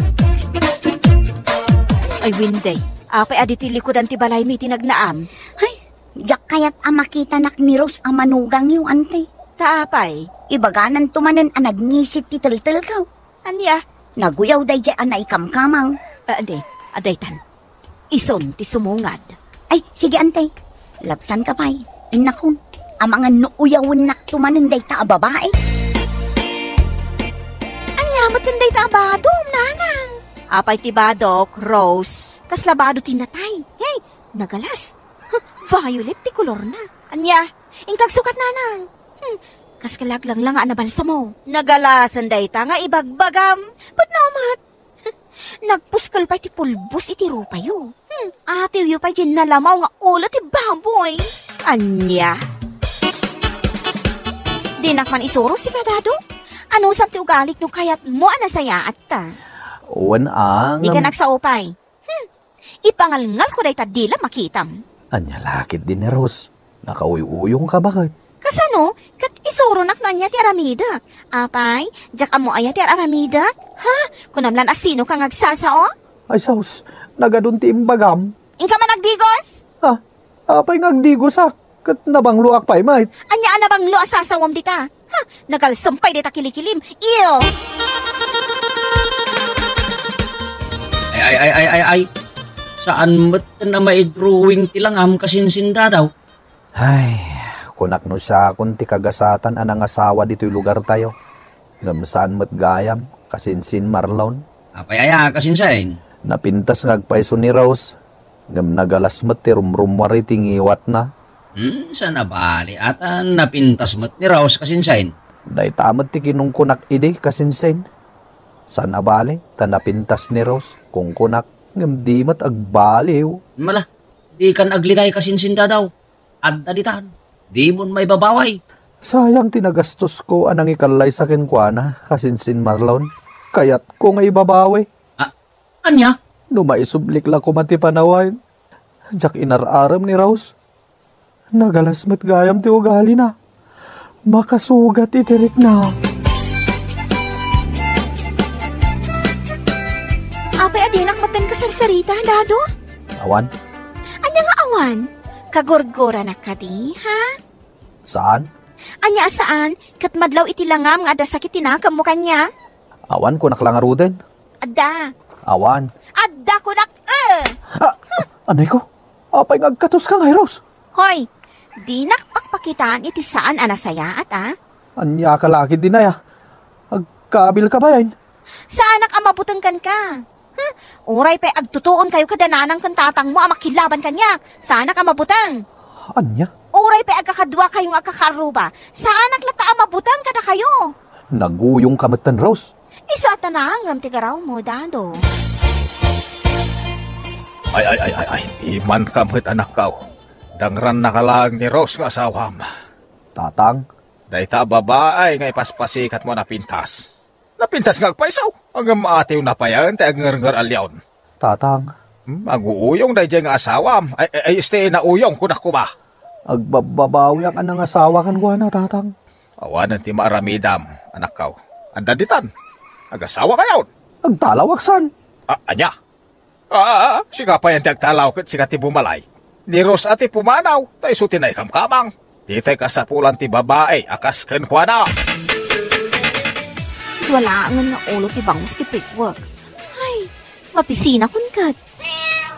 Ay, Winday, apay a ditoy likudan ti balaymi ti nagnaam? Ay, diak kayat a makitanak ni Rose a manugangyo, ante. Ta apay? Ibagananto manen a nagngisit ti teltelko. Ania? Naguyaw daydiay a naikamkamang. Ah, adi, adaytan. Isun ti sumungad. Ay, sige, ante. Labsanka pay. Innakon, amangan no uyawennakto manen dayta a babai. Ania met ken dayta a badom, nanang? Apay ti badok, Rose? Kasla bado ti natay. Hey, nagalas. Violet ti kolorna. Ania? Inkagsukat, nanang. Hmm, kas ka laglangla nga anabalsamo. Nagalasan dayta nga ibagbagam. Pudno met. Nagpuskel pay ti pulbos iti rupayo. Hmm, atiwyo pay diay nalamaw nga ulo ti baboy. Ania? Dinak man isuro sika, Dado. Anusam ti ugalik no kayatmo a nasayaatta? Wen, ah, Dika ngam- nagsao pay. Hmm, ipangalngalko dayta dila makitam. Ania la ketdi ni Rose? Nakauyuyongka, baket? Kasano? Ket isuronak no ania ti aramidek. Apay, diak ammo aya ti ar-aramidek? Ha? Kunam lan a sinoka nga agsasao? Ay, sus, nagadun ti imbagam. Inka man agdigos? Ah, apay nga agdigosak? Ket nabangloak pay met. Ania a nabanglo a sasawam dita? Ha? Nagalsem pay dayta kilikilim. Ew! Ay, ay, ay, ay, ay, ay. Saan met ken a maidrawing ti langam, kasinsin, Dadaw? Ay, kunak no siakon ti kagasatan a nangasawa ditoy lugartayo. Ngem saan met gayam, kasinsin Marlon. Apay aya, kasinsin? Napintas nga agpayso ni Rose, ngem nagalas met ti rumrummuar iti ngiwatna. Hmm, saan a bali, atan napintas met ni Rose, kasinsin? Dayta met ti kinunkunak idi, kasinsin. Saan a bali, ta napintas ni Rose, kunkunak, ngem di met agbaliw. Mala, dikan aglitay, kasinsin, Dadaw. Adda ditan. Dimon maibabaway. Sayang ti nagastosko a nangikallaysa kenkuana, kasinsin Marlon. Kayatko nga ibabawi. Ah, ania? No maisublik la koma ti panawen, diak inar-arem ni Rose. Nagalas met gayam ti ugalina. Makasugat iti rikna. Apay a dinak metten kasarsarita, Dado? Awan. Ania nga awan? Kagurguranak kadi, ha? Saan? Ania a saan? Ket madlaw iti langam nga adda sakit ti nakemmo kaniak? Awan, kunak la ngaruden. Adda. Awan. Adda kunak, eh! Ah, anay ko? Apay nga agkatoska ngay, Rose? Hoy, dinak pakpakitaan iti saan a nasayaat, a? Ania ka la ketdi, a? Agkabilka bayen? Saanak a mabuteng kenka. Huh? Uray pay agtutuonkayo kada nanang ken tatangmo a makilaban kaniak, saanak a mabuteng. Ania? Uray pay agkakaduakayo nga agkakaarruba, saanak latta a mabuteng kadakayo. Naguyongka metten, Rose. Isu a tanangem ti garawmo, Dado. Ay, ay, ay, ay, ay. Imanka met, anakko. Dangrannaka laeng ni Rose nga asawam. Tatang? Dayta a babai nga ipaspasikatmo a napintas. Napintas nga agpayso. Ngem atiwna payen ti agngerngeral-on. Tatang. Hmm, aguuyong daydiay nga asawam. Ay, ay, ay, este, nauyong, kunak koma. Agbabbabawiak a nangasawa kenkuana, Tatang. Awanen ti maaramidam, anakko. Adda ditan. Agasawakayon. Agtalawak san? Ah, ania? Ah, sika payen ti agtalaw ket sika ti bumalay. Ni Rose a ti pumanaw, ta isu ti naikamkamang. Ditay kasapulan ti babai a kas kenkuana. Dua laengen nga ulo ti bangus ti pikwek. Ay, mapisinakon ket.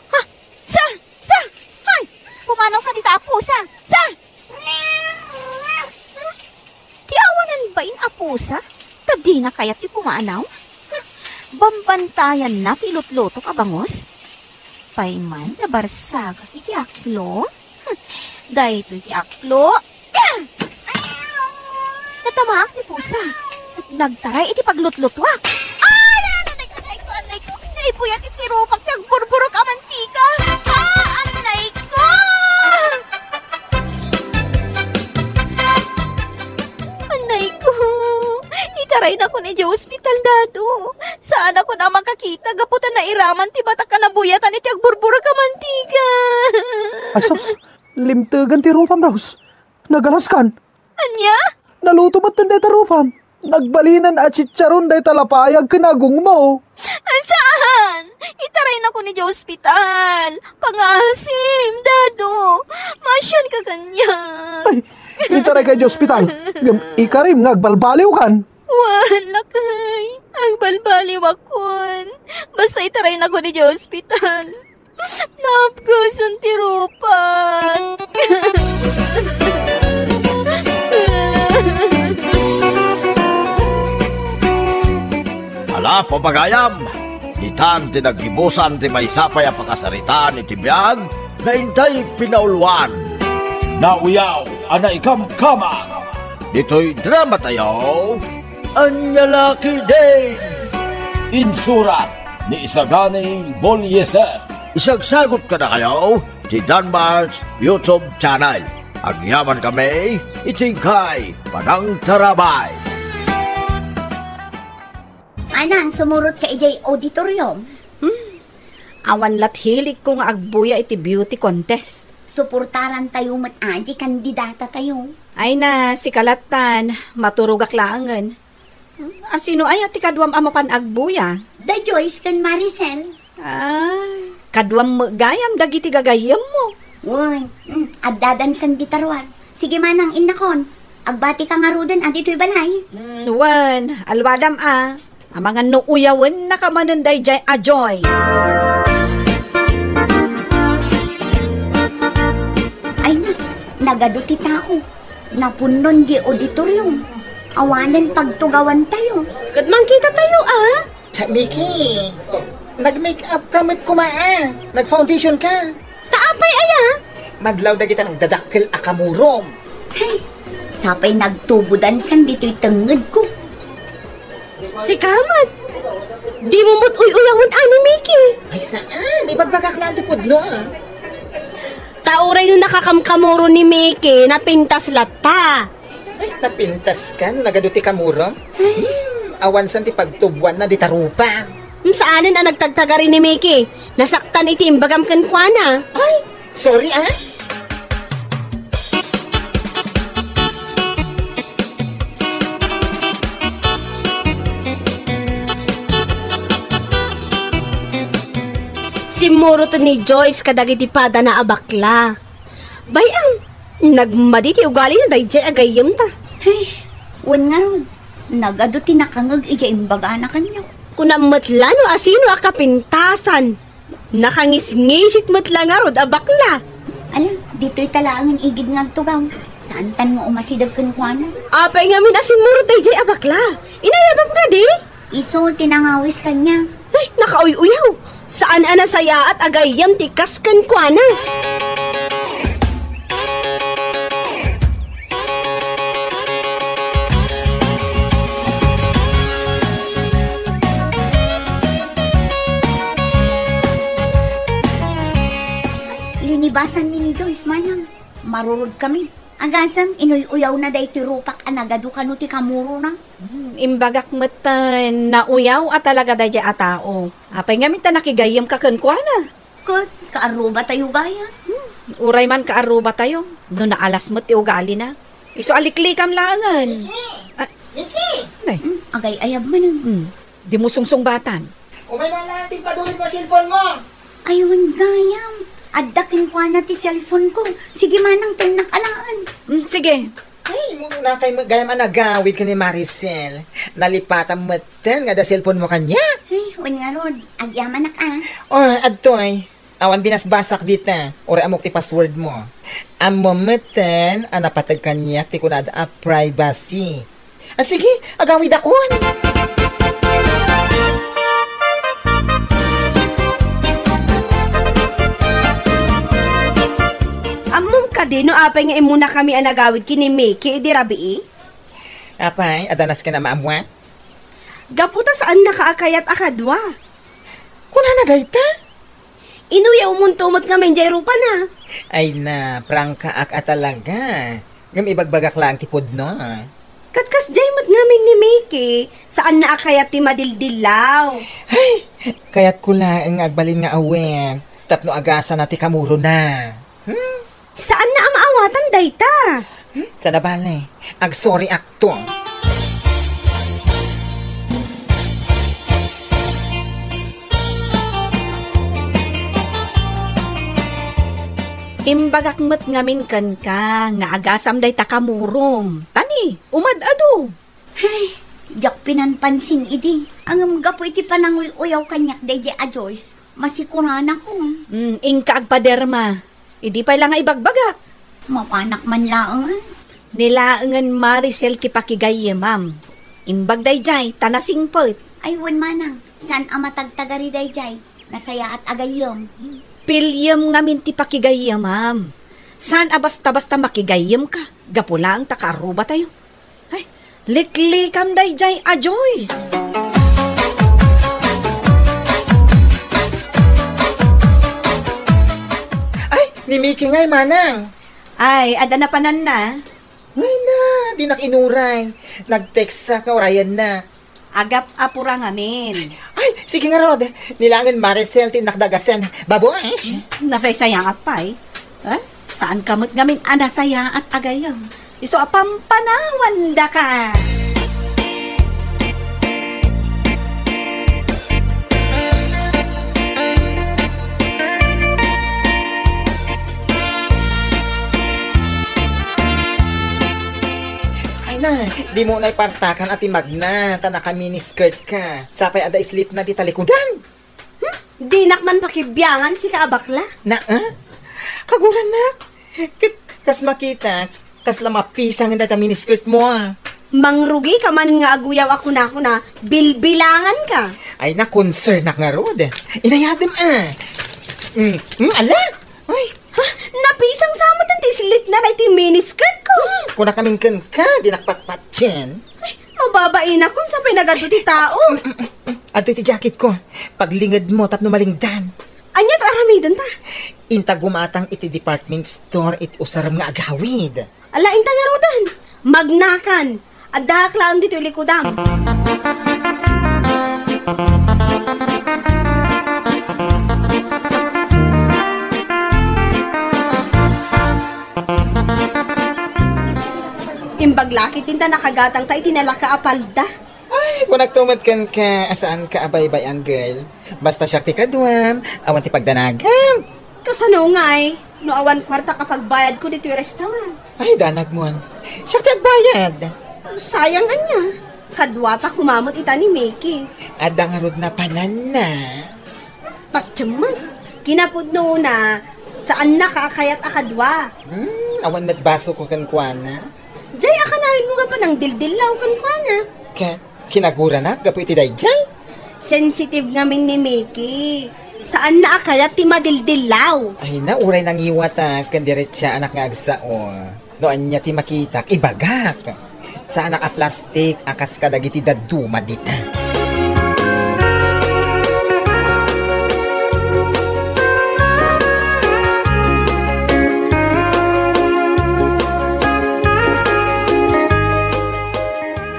Ha? Sa! Sa! Ay! Pumanawka dita a pusa! Sa! Ti awanan bain a pusa, ta dina kayat ti pumanaw. Bambantayanna ti ilutlutok a bangus. Pay man ta barsagak iti aklo. Daytoy ti aklo. Natamaak ti pusa. Ket nagtaray iti paglutlutuak. Ay, anay ko, anay ko, anay ko. Naipuyat iti rupak ti agburburok a mantika. Ah, anay ko! Ay, naku, ni Joe Hospital, Dado. Saan ako na makakita gapu ta nairaman ti batak a nabuyatan iti agburburek a mantika. Ay, sus! Limtegan ti rupam, Rose. Nagalaskan. Ania? Naluto met dayta rupam. Nagbalinen a chicharon dayta lapayag ken agongmo. Saan? Itaray nako ni Joe Hospital. Pangaasim, Dado. Maasian ka kaniak. Ay, itaray ka Joe Hospital. Ngem ikarim nga agbalbaliwkan. Wen, lakay. Agbalbaliwakon. Basta itaray nako ni Joe Hospital. Naapgasan ti rupak. Ala, papagayam! Ditan ti naggibusan ti maysa pay a pakasaritaan iti biag nga intay pinauluan. Nauyaw a naikamkamang! Ditoy drama tayo, Ania La Ketdin! Insurat ni Isagani Bolieser. Isagsagut kadakayo ti Danmar's YouTube channel. Agyaman kami iti inkay panangtarabay. Manang, sumurot ka idiay auditorium? Hmm. Awan lat hilikko nga agbuya iti beauty contest. Suportaran tayo met a, di kandidata tayo. Ay na, sika lattan, maturogak laengen. Hmm, asino aya ti kaduam a mapan agbuya? Da Joyce ken Maricel. Ah, kaduam met gayam dagiti gagayyemmo. Wen, mm, adda dansan dita ruar. Sige manang, innakon. Agbati ka ngaruden a ditoy balay. Mm, wen, alwadam a. Amangan no uyawennaka manen daydiay a Joyce. Ay na, nagadu ti tao. Napunnon di auditorium. Awanen pagtugawan tayo. Ket mangkita tayo, a? Ha, Mickey, nag-make up ka met koma, a? Nag-foundation ka? Ta apay aya? Madlaw dagita nagdadakkel a kamurom. Ay, sapay nagtubo dansan ditoy tengngedko. Sika met, dimo met uy-uyawen a ni Mickey. Ay, saan? Ibagbagak lang ti pudno, a. Ta uray no nakakamkamuro ni Mickey, napintas latta. Ay, napintas ka no nagadu ti kamurom? Hmm, awansan ti pagtubuanna dita rupa. Hmm, saanen a nagtagtagari ni Mickey. Nasaktan iti imbagam kenkuana. Ay, sorry, a. Simmurot ni Joyce kadagiti padana a bakla. Bay-am, nagmadi ti ugalina daydiay a gayyemta. Ay, wen ngarud, nagadu ti nakangeg idiay imbagana kaniak. Kunam met la no asino a kapintasan. Nakangisngisit met la ngarud a bakla. Ala, ditoy ta laengen igid nga agtugaw. Saantan nga umasideg kenkuana. Apay ngamin a simmurot daydiay a bakla? Inayabam kadi? Isu ti nangawis kaniak. Ay, nakauy-uyaw. Saan a nasayaat a gayyem ti kas kenkuana. Linibasanmi ni Joyce, manang. Marurod kami. Agasem, inuy-uyawna daytoy rupak a nagadu kano ti kamurona. Hmm, imbagak met, eh, nauyaw a talaga daydiay a tao. Apay ngamin ta nakigayyemka kenkuana? Ket, kaarrubatayo gayam. Hmm, uray man kaarrubatayo, no naalas met ti ugalina. Isu a liklikam laengen. Niki! Ah, Niki! Nay. Hmm, agay-ayab manen. Hmm, dimo sungsungbatan. Umay man laeng ti padulidmo a cellphone mo! Ay, wen gayam. Adda kenkuana ti cellphone ko. Sige manang, tennak alaen. Hmm, sige. Ay, imuna kay gayam a nagawid ken ni Maricel. Nalipatam metten nga adda cellphone mo kaniak. Ay, wen ngarud. Agyamanak, a. Oh, adtoy. Awan binasbasak dita. Uray ammok ti password mo. Ammom metten a napateg kaniak ti kunada a privacy. Ah, sige, agawidakon. Ammom kadi no apay nga immuna kami a nagawid ken ni Mickey idi rabii? Apay, adda nasken a maammoak? Gapu ta saannaka a kayat a kadua. Kunana dayta? Inuyawmonto met ngamin diay rupana. Ay na, prangkaak a talaga. Ngem ibagbagak laeng ti pudno. Ket kasdiay met ngamin ni Mickey, saanna a kayat ti madildillaw. Ay, kayatko laeng nga agbalin nga awem tapno agasana ti kamurona. Hmm? Saanna a maawatan dayta. Hmm? Saan a bale, agsorry akto. Imbagak met ngamin kenka nga agasam dayta kamurom. Tani, umad-adu. Ay, diak pinanpansin idi. Ngem gapu iti pananguy-uyaw kaniak daydi a Joyce, masikuranakon. Hmm, inka agpaderma. Idi pay la nga ibagbagak. Mapanak man laeng. Ni laengen Maricel ti pakigayyemam. Imbag daydiay, ta nasingpet. Ay, wen manang, saan a matagtagari daydiay. Nasayaat a gayyem. Piliem ngamin ti pakigayyemam. Saan a basta-basta makigayyemka, gapu laeng ta kaarrubatayo. Ay, liklikam daydiay a Joyce. Ay, ni Mickey ngay, manang. Ay, adda napananna. Ay na, dinak inuray. Nag-text sa nga urayanna. Agap-apura ngamin. Ay, sige ngarud. Ni laengen Maricel ti innak dagasen. Babush! Nasaysayaat pay. Eh? Saanka met ngamin a nasayaat a gayyem? Isu a pampanawandaka. Ay na, dimo unay partakan a ti magna, ta naka-miniskirt ka. Sapay adda slitna ti talikudan. Hmm? Dinak man pakibiangan, sika a bakla. Na, ah? Kaguranak. Ket kas makitak, kasla mapisangen dayta miniskirtmo, ah. Mangrugika man nga aguyaw a kunakuna, bilbilanganka. Ay, na-concernak ngarud. Inayadem, ah. Mm, mm, ala? Ay. Ha? Napisang sa met ti slitna dayta miniskirtko. Hmm, kunakamin kenka, dinak patpatien. Ay, mababainakon, sapay nagadu ti tao. Adtoy ti jacketko. Paglingedmo tapno malingdan. Ania ti aramidenta? Inta gumatang iti department store iti usarem nga agawid. Ala, inta ngaruden. Magnakan. Addaak laeng ditoy likudam. Imbag la ket inta nakagatangta iti nalaka a palda. Ay, kunakto met kenka a saanka a baybay-an, girl. Basta siak ti kaduam, awan ti pagdanagam. Kasano ngay? No awan kuarta a pagbayadko ditoy restaurant. Ay, danagmon. Siak ti agbayad. Sayang ania. Kaduata koma met ita ni Mickey. Adda ngarud napananna. Patiem man. Kinapudnona, saannaka a kayat a kadua. Hmm, awan met basoko kenkuana. Jay, a kanayon mo nga panangdildillaw kenkuana. Ket kinaguranak gapu iti dayjay. Sensitive ngamin ni Mickey. Saanna a kayat ti madildillaw. Ay na, uray nangiwata ken diretsaanak nga agsao. No ania ti makitak, ibagak. Saanak a plastik a kas kadagiti dadduma dita.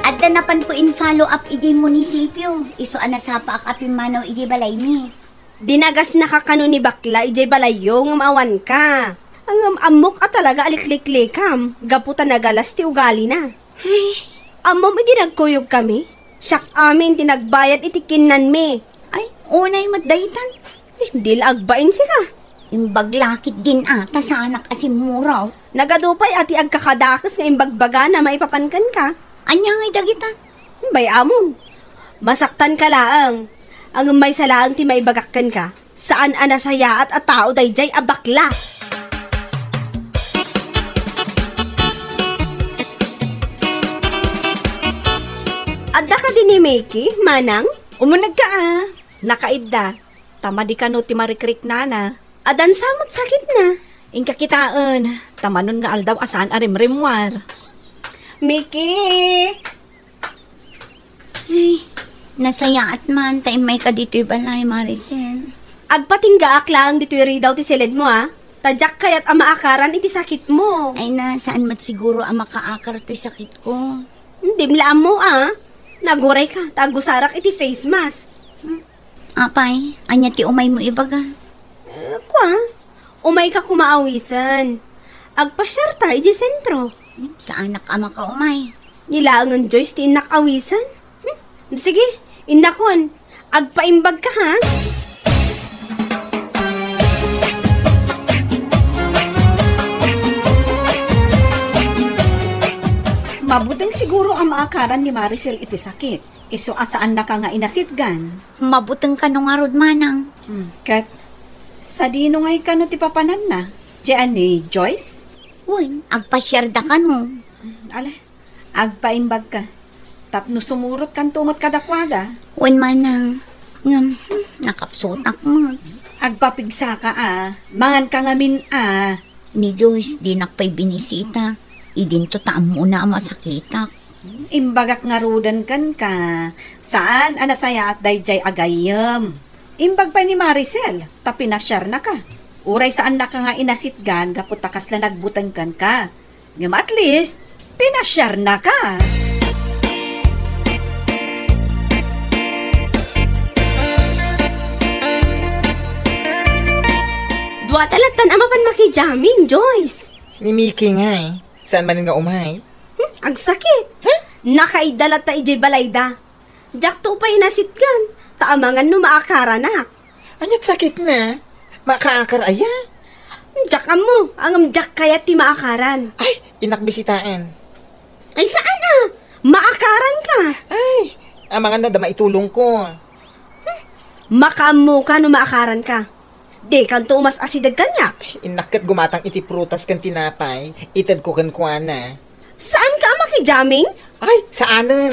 Adda napanko in-follow up idiay munisipio, isu a nasapaak a pimmanaw idiay balaymi. Dinagasnaka kano ni bakla idiay balayyo ngem awanka. Ngem ammok a talaga a likliklikam gapu ta nagalas ti ugalina. Ay, ammom idi nagkuyogkami? Siak amin ti nagbayad iti kinnanmi. Ay, unay met daytan. Eh, di la agbain sika. Imbag la ketdin a, ta saanak a simmuraw. Nagadu pay a ti agkakadakes nga imbagbagana maipapan kenka. Ania ngay dagita? Bay-amon. Masaktanka laeng. Ngem maysa laeng ti maibagak kenka. Saan a nasayaat a tao dayjay a bakla. Adda kadi ni Mickey, manang? Umunegka a. Nakaidda. Ta madi kano ti marikriknana. Adda sa met sakitna. Inka kitaen, ta manon nga aldaw a saan a rimrimmuar. Mickey! Ay, nasayaat man ta immayka ditoy balay, Maricel. Agpatinggaak laeng ditoy ridaw ti siledmo, a. Ta diak kayat a maakaran iti sakitmo. Ay na, saan met siguro a makaakar toy sakitko. Dim la ammo, a. Naguray ka, ta agusarak iti face mask. Hmm. Apay, ania ti umaymo ibaga? Eh, kua, umay ka koma awisen. Agpasiar ta iti sentro. Hmm, saanak a makaumay. Ni laengen Joyce ti innak awisen. Hmm? Sige, innakon. Agpaimbag ka, ha? Mabuteng siguro a maakaran ni Maricel iti sakit. Isu a saannaka nga inasitgan. Mabuteng kano ngarud, manang. Hmm, ket sadino ngay kano ti papananna? Diay ni Joyce? Wen, agpasiarda kano. Hmm, ala, agpaimbag ka. Tapno sumurot kanto met kadakuada. Wen, manang. Ngem, hmm, nakapsutak met. Agpapigsa ka, a. Mangan ka ngamin, a. Ni Joyce, dinak pay binisita. Idinto ta ammona a masakitak. Imbagak ngaruden kenka, saan a nasayaat daydiay a gayyem. Imbag pay ni Maricel, ta pinasiarnaka. Uray saannaka nga inasitgan gapu ta kasla nagbuteng kenka. Ngem at least, pinasiarnaka. Dua ta lattan a mapan makijamming, Joyce. Ni Mickey ngay. Saan manen nga umay? Hmm, agsakit. Huh? Nakaidda latta idiay balayda. Diakto pay inasitgan, ta amangan no maakaranak. Ania't sakitna? Makaakar aya? Diak ammo, ngem diak kayat ti maakaran. Ay, innak bisitaen. Ay, saan a? Maakaran ka. Ay, amangan no adda maitulongko. Hmm, makaammo ka no maakaran ka. Dikanto umas-asideg kaniak. Innak ket gumatang iti prutas ken tinapay, itedko kenkuana. Saan ka a makijamming? Ay, saanen.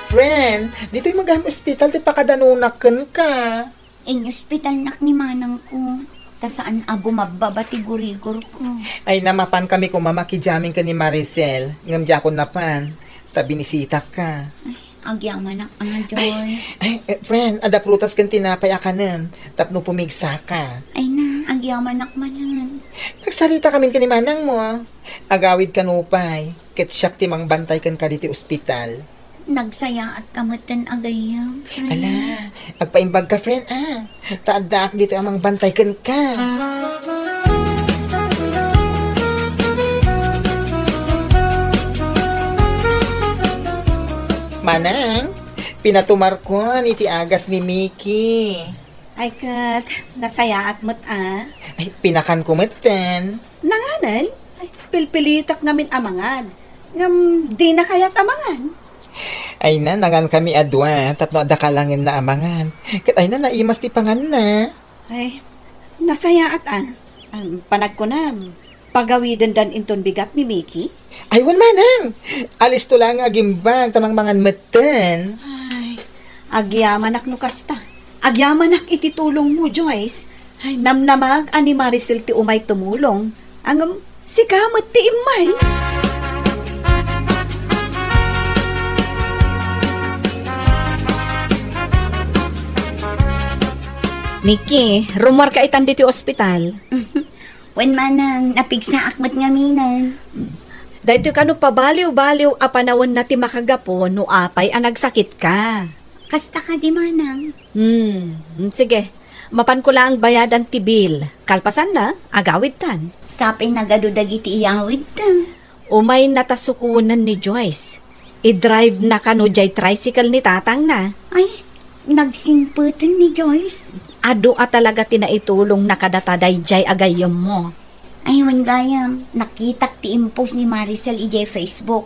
Friend, ditoy magan ospital ti pakadanonak kenka. Inyospitalnak ni manangko, ta saan a bumabbaba ti gurigorko. Ay, na, mapan kami koma makijamming ken ni Maricel, ngem diakon napan, ta binisitak ka. Ay, agyamanak a, Joy. Ay, eh, friend, adda prutas ken tinapay a kanem, tapno pumigsa ka. Ay na, agyamanak manen. Nagsarita kamin ken ni manangmo. Agawid ka nupay, ket siak ti mangbantay kenka ditoy ospital. Nagsayaat ka metten a gayyem, friend. Ala, agpaimbag ka, friend, a. Ta addaak ditoy a mangbantay kenka. Manang, pinatumarkon iti agas ni Mickey. Ay ket, nasayaat met a. Ay, pinakanko metten. Nanganen? Ay, pilpilitak ngamin a mangan. Ngem dina kayat a mangan. Ay na, nangan kami a dua, tapno adda kalangenna a mangan. Ket ay na, naimas ti panganna. Ay, nasayaat a. Am, panagkunam, pagawidendan inton bigat ni Mickey? Ay, wen manang! Alisto laeng nga agimbag, ta mangmangan metten. Ay, agyamanak no kasta. Agyamanak iti tulongmo, Joyce. Ay, namnamag a ni Maricel ti umay tumulong. Ngem, sika met ti immay. Mickey, rummuarka itan ditoy ospital. Wen manang, napigsaak met ngaminen. Daytoy kano pabaliw-baliw a panawenna ti makagapu no apay a nagsakitka. Kasta kadi, manang? Hmm, sige. Mapanko laeng bayadan ti bill. Kalpasanna, agawidtan. Sapay nagadu dagiti iyawidta. Umayna ta sukonen ni Joyce. I-drive na kano jay tricycle ni tatangna. Ay, nagsingpeten ni Joyce. Adu a talaga ti naitulongna kadata dayjay a gayyemmo. Ay, wen gayam, nakitak ti impost ni Maricel idiay Facebook.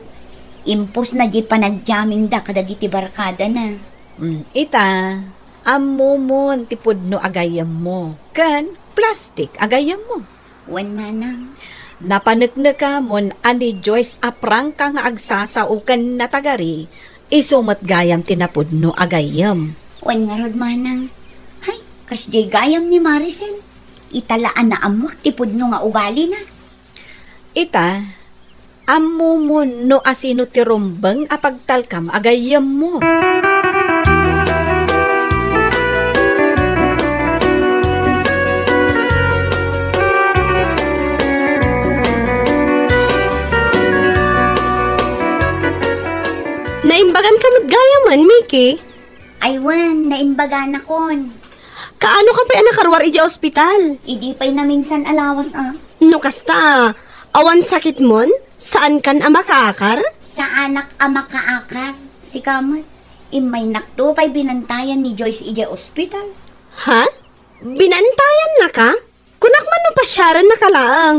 Impost na di panagjammingda kadagiti barkadana. Mm, ita, ammomon ti pudno a gayyemmo, ken plastik a gayyemmo. Wen manang. Napaneknekamon a ni Joyce a prangka nga agsasao ken natagari, isu met gayam ti napudno a gayyem. Wen ngarud manang. Hay, kasdiay gayam ni Maricel. Ita la a naammoak ti pudno nga ugalina. Ita, ammomon no asino ti rumbeng a pagtalkam a gayyemmo. Ki? Ay wen, naimbagana kon. Kaano ka pay a nakaruar idiay ospital? Idi pay naminsan a lawas, a. No kasta, awan sakitmon? Saankan a makaakar? Saanak a makaakar. Sika met, immaynakto pay binantayan ni Joyce idiay ospital. Ha? Binantayannaka? Kunak man no pasiarannaka laeng.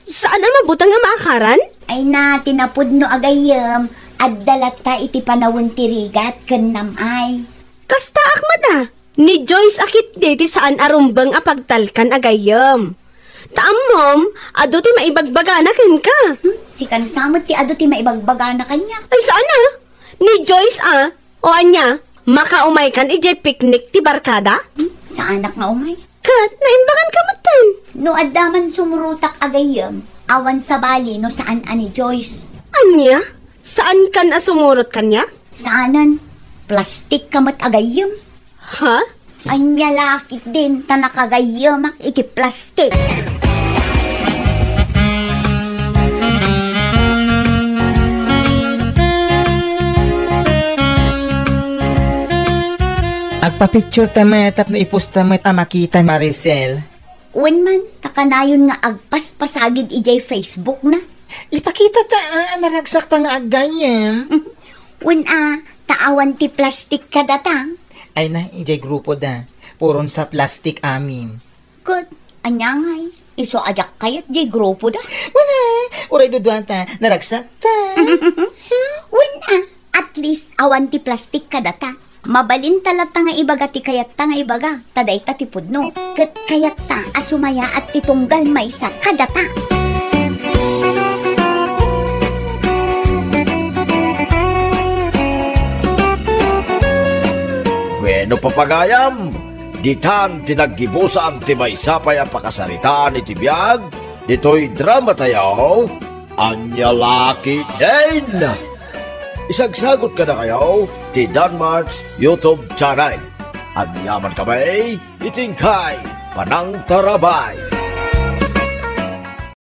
Saan a mabuteng a maakaran? Ay na, ti napudno a gayyem, adda latta iti panawen ti rigat ken nam-ay. Kastaak met a, ni Joyce a ketdi ti saan a rumbeng a pagtalkan a gayyem. Ta ammom, adu ti maibagbagana kenka. Hmm? Sikan sa met ti adu ti maibagbagana kaniak. Ay saan a? Ni Joyce a? O ania, makaumaykan idiay picnic ti barkada? Hmm? Saanak nga umay? Ket naimbaganka metten. No adda man sumurotak a gayyem, awan sabali no saan a ni Joyce. Ania? Saankan a sumurot kaniak? Saanen. Plastik ka met a gayyem. Ha? Ania la ketdin ta nakagayyemak iti plastik. Agpa-picture ta met tapno iposta met a makita ni Maricel. Wen man, ta kanayon nga agpaspasagid idiay Facebook na. Ipakita ta a, a naragsakta nga aggayyem. Wen a, ta awan ti plastik kadata. Ay na, idiay grupo da. Puron sa plastik amin. Ket, ania ngay, isu a diak kayat diay grupo da? Wala, uray duduata, naragsakta. Wen a, at least, awan ti plastik kadata. Mabalin ta latta nga ibaga ti kayatta nga ibaga, ta dayta ti pudno. Ket kayatta a sumayaat ti tunggal maysa kadata. Wenno, papagayam, ditan ti naggibusan ti maysa pay a pakasaritaan iti biag ditoy dramatayo, Ania la ketdin. Isagsagot kadakayo ti Danmart's YouTube channel. Agyaman kami iti inkay panangtarabay.